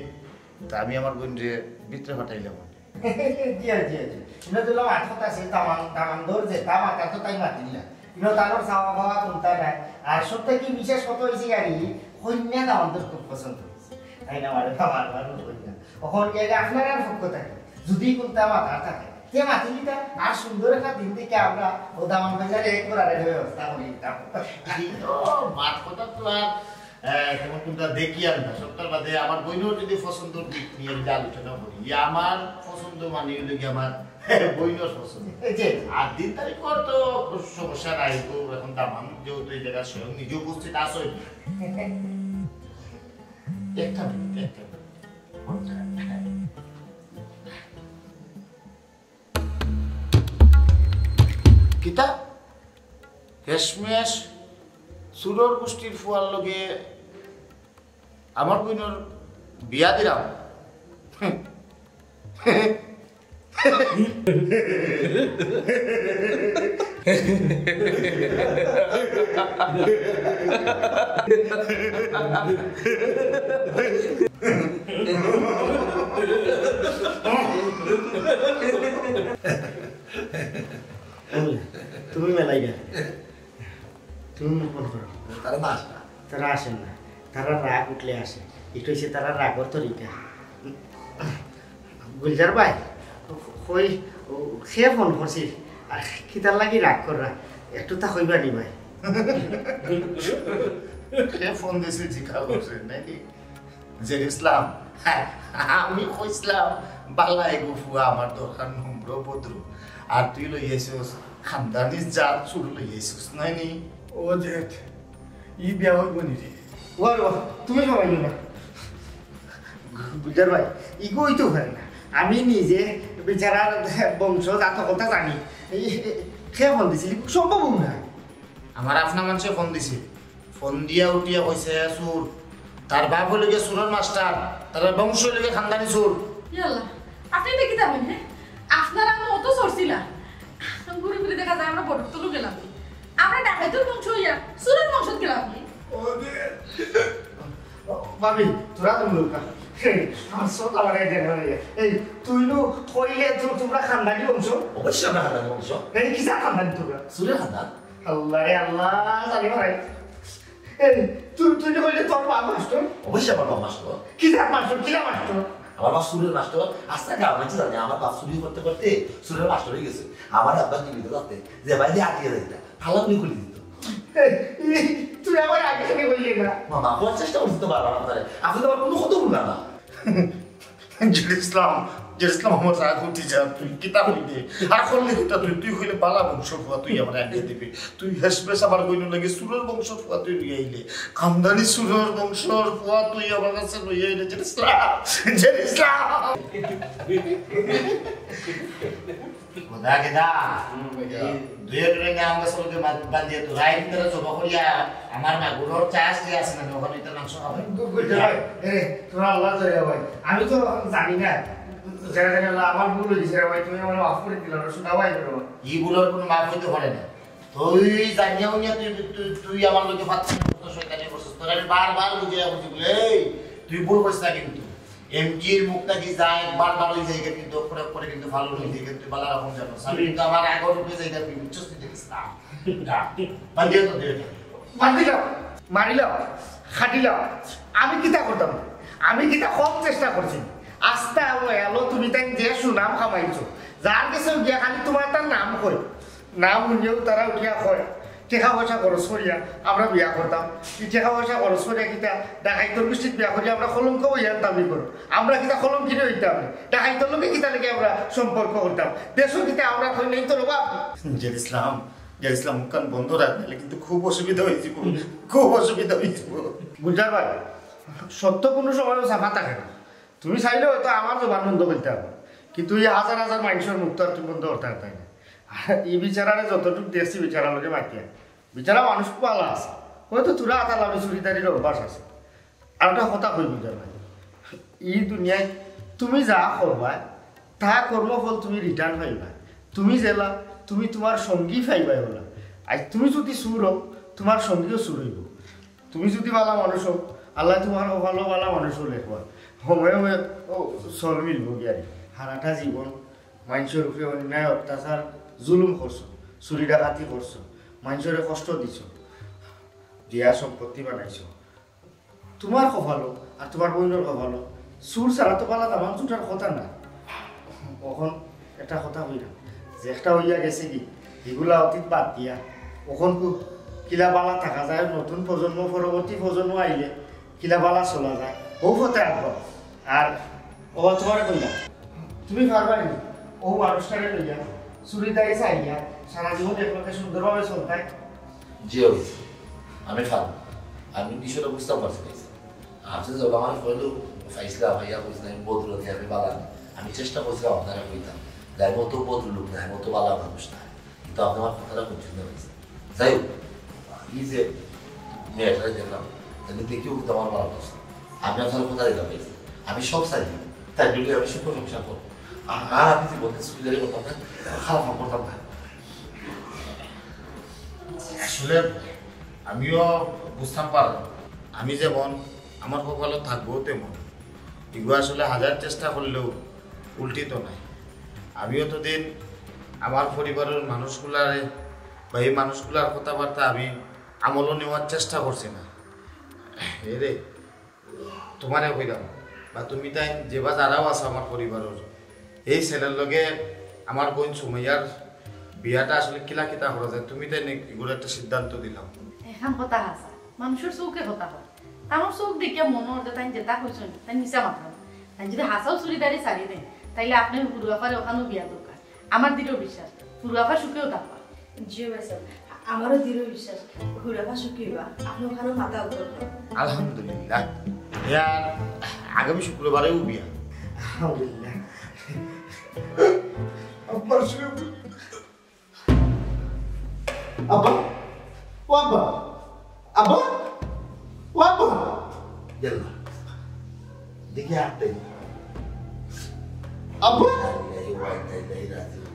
তা আমি আমার বইনরে ভিতরে পাঠাইলাম। জি, জি, জি। ইনো তো মাত কথা আছে, দামান, দামান্দর যেতা মাতা তো তাই মাতিল না। ইনো তারও চাওয়া পাওয়া কুন্তা নাই। আর সব থাকি বিশেষ কথা অইছে আর কি, কইন্যা দামান্দর খুব পছন্দ অইছে। তাই না, মানে, বাবার বারো কইন্যা। অখন এর আপনারার পক্ষ থাকি যদি কুন্তা মাতার থাকে, তে মাতিলিতা, আর সুন্দর একটা দিন দেখি আমরা অউ দামান কইন্যারে এক করার একটা ব্যবস্থা করি দিতাম। ইনো মাত কথা তো আর, আহ, তেমন কুন্তা দেখি আর না। সবটার বাদে আমার বইনর যদি পছন্দর দিক নিয়া যদি আলোচনা করি, ইয়া আমার পছন্দ মানে অইলো গিয়া আমার বইনর পছন্দ। এই যে। আর দিন তারিখ তো সমস্যা নাই, তো এখন দামান যেহেতু এই জায়গায় স্বয়ং নিজে উপস্থিত আছইন। একটা মিনিট, একটা মিনিট। কিতা? হেশমেশ চুরর গোষ্ঠীর ফুয়ার লগে আমার বইনর বিয়া দিলাম। তুমি মেলাই গেলে। তুমি মুখ বন্ধ করো। তারা না আসে না। তারা আসে না। তারা রাগ উঠলে আসে। এটা হচ্ছে তারা রাগর তরিকা। গুলজার ভাই, কই, ও, কে ফোন করছিল? আর কিতার লাগি রাগ কররা? একটু তা কইবা নি ভাই? কে ফোন দিছে জিজ্ঞাসা করছে নাকি? জের ইসলাম, আমি কইছিলাম, বালা এগু ফুয়া আমার দরকার নম্র ভদ্র। আর তুই লই আইছস, খানদানি জাত চুর লই আইছস, নায় নি? ও জেদ, ই বিয়া হইব নি রে? ওয়ার ওয়ার, তুমি সবাই না। গুলজার ভাই, ইগু হইতেও পারে না। আমি নিজে বেচারার বংশ জাত কথা জানি। এই, কে ফোন দিছিল? সম্ভব না। আমার আপনা মানষে ফোন দিছে। ফোন দিয়া উঠিয়া কইছে, "চুর।" তার বাপ হইল গিয়া চুরর মাস্টার, তার বংশ হইল গিয়া খানদানি চুর। ইয়া আল্লাহ, আপনি এটা কিতা কইন, হ্যাঁ? আপনারা আমরা অত চুর ছিলা। ঘুরে ফিরে দেখা যায় আমরা বড় তলু গেলাম। আমরা ডাকাইতর বংশ হইয়া চুরর বংশত গেলাম। ভাবি, তোরা তো লোক না। আমার সব আমার এই জায়গা হয়ে গেছে। এই, তুই নু কইলে তো তোমরা খানদানি বংশ? অবশ্যই আমরা খানদানি বংশ। এই, কিসা খানদানি তোমরা? চুরের খানদান। আল্লাহ রে আল্লাহ, জানি ভাই। এই, তুই, তুই না কইলে তোর বাপ মাস্টার? অবশ্যই আমার বাপ মাস্টার। কি জাত মাস্টার? কি জাত মাস্টার? আমার বাপ চুরের মাস্টার। আস্তা গাঁও মানষে জানে আমার বাপ চুরি করতে করতে চুরের মাস্টার হয়ে গেছে। আমার আব্বা জীবিত থাকতে যে বাইরে আটিয়া যাইতা, ফালাগুলি খুলে দিত। এই, এই, তুই আমার আগে থেকে বললি না। মামা, করার চেষ্টা করছি তো বারবার আপনারে। আপনি তো আমার কোনো কথা বলবেন না। জের ইসলাম, জের ইসলাম, আমার রাগ উঠি যা, তুই কিতা হইলে? আর করলে কিতা তুই? তুই হইলে বালা বংশ ফুয়া, তুই আমার আগে দিবি। তুই হেসবেস আমার বইন লাগে চুরর বংশ ফুয়া তুই লই আইলে। খানদানি চুরর বংশর ফুয়া তুই আমার কাছে লই আইলে, জের ইসলাম, জের ইসলাম। খোদা গেদা, হুম, ভাইয়া। এই দুই একটা রেঙ্গা আম গাছ লোকে বাদ-, বাদ দিয়ে তো রাইত তারা জবা করিয়া আমার মাগুরর চাষ যে আছে না, ওখানে ইতার মাংস খাবে। গু-, গুলজার ভাই, এ, তোরা আল্লাহ দয়া ভাই। আমি তো জানি না। যারা জানি আল্লাহ, আমার ভুল হয়ে গেছে রে ভাই, তুমি আমার মাফ করে দিলাম, শুধু ভাই করো। এই ভুলের কোনো মাফ হইতে পারে না। তুই জানিয়াও নিয়া তুই, তুই, তুই আমার লোকে ফাঁদ শয়তানি করছিস। তোর আমি বারবার বুঝিয়ে বুঝি বলে, "এই, তুই ভুল করছিস না কিন্তু।" এমজির মুখ থাকি যায়, বারবার ওই জায়গা কিন্তু করে করে কিন্তু ভালো ওই জায়গা তুই ভালো রকম জানো। আমি কিন্তু আমার আগর উপরে জায়গা তুই বুঝছস তুই দেখিস না। যা, বাদ দিয়ে তো দে। বাদ দিলাম, মারিলাম, খাটিলাম। আমি কিতা করতাম? আমি কিতা কম চেষ্টা করছি? আস্তা ও এলো তুমি তাই যে সুনাম খামাইছো। যার কাছে গিয়া খালি তোমার তার নাম কই। নাম শুনিয়াও তারা উঠিয়া কয়, "টেকা পয়সা খরচ করিয়া আমরা বিয়া করতাম। এই টেকা পয়সা খরচ করিয়া কিতা ডাকাইতর গোষ্ঠীত বিয়া করিয়া আমরা কলঙ্ক হইয়া দাবি করো। আমরা কিতা কলঙ্কিত হইতাম? ডাকাইতর লোকে কিতা লেগে আমরা সম্পর্ক করতাম? দেশও কিতা আমরা কই নেই তোর অভাব?" জের ইসলাম, জের ইসলাম, মুখখান বন্ধ রাখ, নাহলে কিন্তু খুব অসুবিধা হয়ে যাব, খুব অসুবিধা হয়ে যাব। গুলজার ভাই, সত্য কোনো সময়ও চাপা থাকে না। তুমি চাইলে হয়তো আমার জবান বন্ধ করতে পারো, কিন্তু এই হাজার হাজার মানুষের মুখ তো আর তুমি বন্ধ করতে পারতায় না। আর এই বিচারারে যতটুকু দেখছি বিচারার লগে মাতিয়া, বিচারা মানুষ খুব ভালা আছে, হয়তো তোরা আতা লাউরি চুরিদারির অভ্যাস আছে। আর একটা কথা কই বুঝার ভাই, এই দুনিয়ায় তুমি যা করবায়, তা কর্মফল তুমি রিটার্ন পাইবা। তুমি যেলা, তুমি তোমার সঙ্গী পাইবায় ওলা। আজ তুমি যদি চুর হও, তুমার সঙ্গীও চুর অইবো। তুমি যুদি বালা মানুষ অও, আল্লায় তুমার কপালো বালা মানুষও লেখবা। সময়ে সময়ে ও চল মিলবো গিয়া রে। হারাটা জীবন মাইনষর উপরে অন্যায়, অত্যাচার, জুলুম করছো, চুরি ডাকাতি করছো, মাইনষরে কষ্ট দিছো, দিয়া সম্পত্তি বানাইছো। তুমার কপালো আর তুমার বইনর কপালো চুর ছাড়া তো বালা দামান জুটার কথা না। অখন একটা কথা কইরাম, যে একটা অইয়া গেছেগি, হিগুলা অতীত বাদ দিয়া, অখন কু-, কিলা বালা থাকা যায়, নতুন প্রজন্ম, পরবর্তী প্রজন্ম আইলে কিলা বালা চলা যায়, অউ পথে আগাও। আর অবা তুমারে কইলাম, তুমি পারবায়নি, অউ মানুষটারে লইয়া, চুরিদারি ছাড়িয়া, সারা জীবন একলগে সুন্দরভাবে চলতায়। জি অফিসার, আমি পারমু। আমি বিষয়টা বুঝতাম পারছি না, স্যার। আপনি যখন আমার ফোনে পাইছিলাম, ভাইয়া বুঝলাম, আমি বদরুল, আমি বালা না। আমি চেষ্টা করছিলাম আপনারে কইতাম যে আমি অত বদরুল লোক না, আমি অত বালা মানুষ না। কিন্তু আপনি আমার কথাটা বুঝছেন না, স্যার। যাই হোক, এই যে মেয়েটারে দেখলাম, তাহলে দেখিও কিন্তু আমার বালা অবস্থা। আমি আপনার কথা দিলাম, স্যার। আমি সব চাই, তাই বলে আমি সুখ সংসার করবো। আর, আর আমি জীবনে চুরিদারি করতাম না, খারাপ কাম করতাম না। আসলে আমিও বুঝতাম পারলাম, আমি যেমন আমার কপালো থাকবো তেমন। ইগু আসলে হাজার চেষ্টা করলেও উল্টিত নাই। আমি অতদিন আমার পরিবারর মানুষগুলারে বা এই মানুষগুলার কথাবার্তা আমি আমলও নেওয়ার চেষ্টা করছি না। এরে, তুমারে কইরাম, বা তুমি তাইন যেবা যারাও আছো আমার পরিবারর, এই ছেলের লগে আমার বইন সুমাইয়ার বিয়াটা আসলে কিলা কিতা করা যায়, তুমি তাইন এগুলো একটা সিদ্ধান্ত দিলাও। এখান কথা হাছা, মানুষর চউখে কথা কয়। তান চউখ দেখিয়া মনো অর যে তাইন যেটা কইছইন, তাইন মিছা মাতরা না। তাইন যুদি হাছাউ চুরিদারি ছাড়ি দেইন, তাইলে আপনে হুরু আফারে অখানো বিয়া দরকার। আমার দৃঢ় বিশ্বাস, হুরু আফা সুখেও থাকবা। জি ভাইসাব, আমারও দৃঢ় বিশ্বাস, হুরু আফা সুখী অইবা, আপনে অখানো মাথা উত্তর করুন। আলহামদুলিল্লাহ। ইয়ার আগামী শুক্রবারেউ বিয়া। আলহামদুলিল্লাহ। আব্বার শুক্র। আব্বা, ও আব্বা, আব্বা, ও আব্বা। ইয়াল্লা, দেখি আটতে। আব্বা। ইন্না লিল্লাহি ওয়া ইন্না ইলাইহি রাজিউন।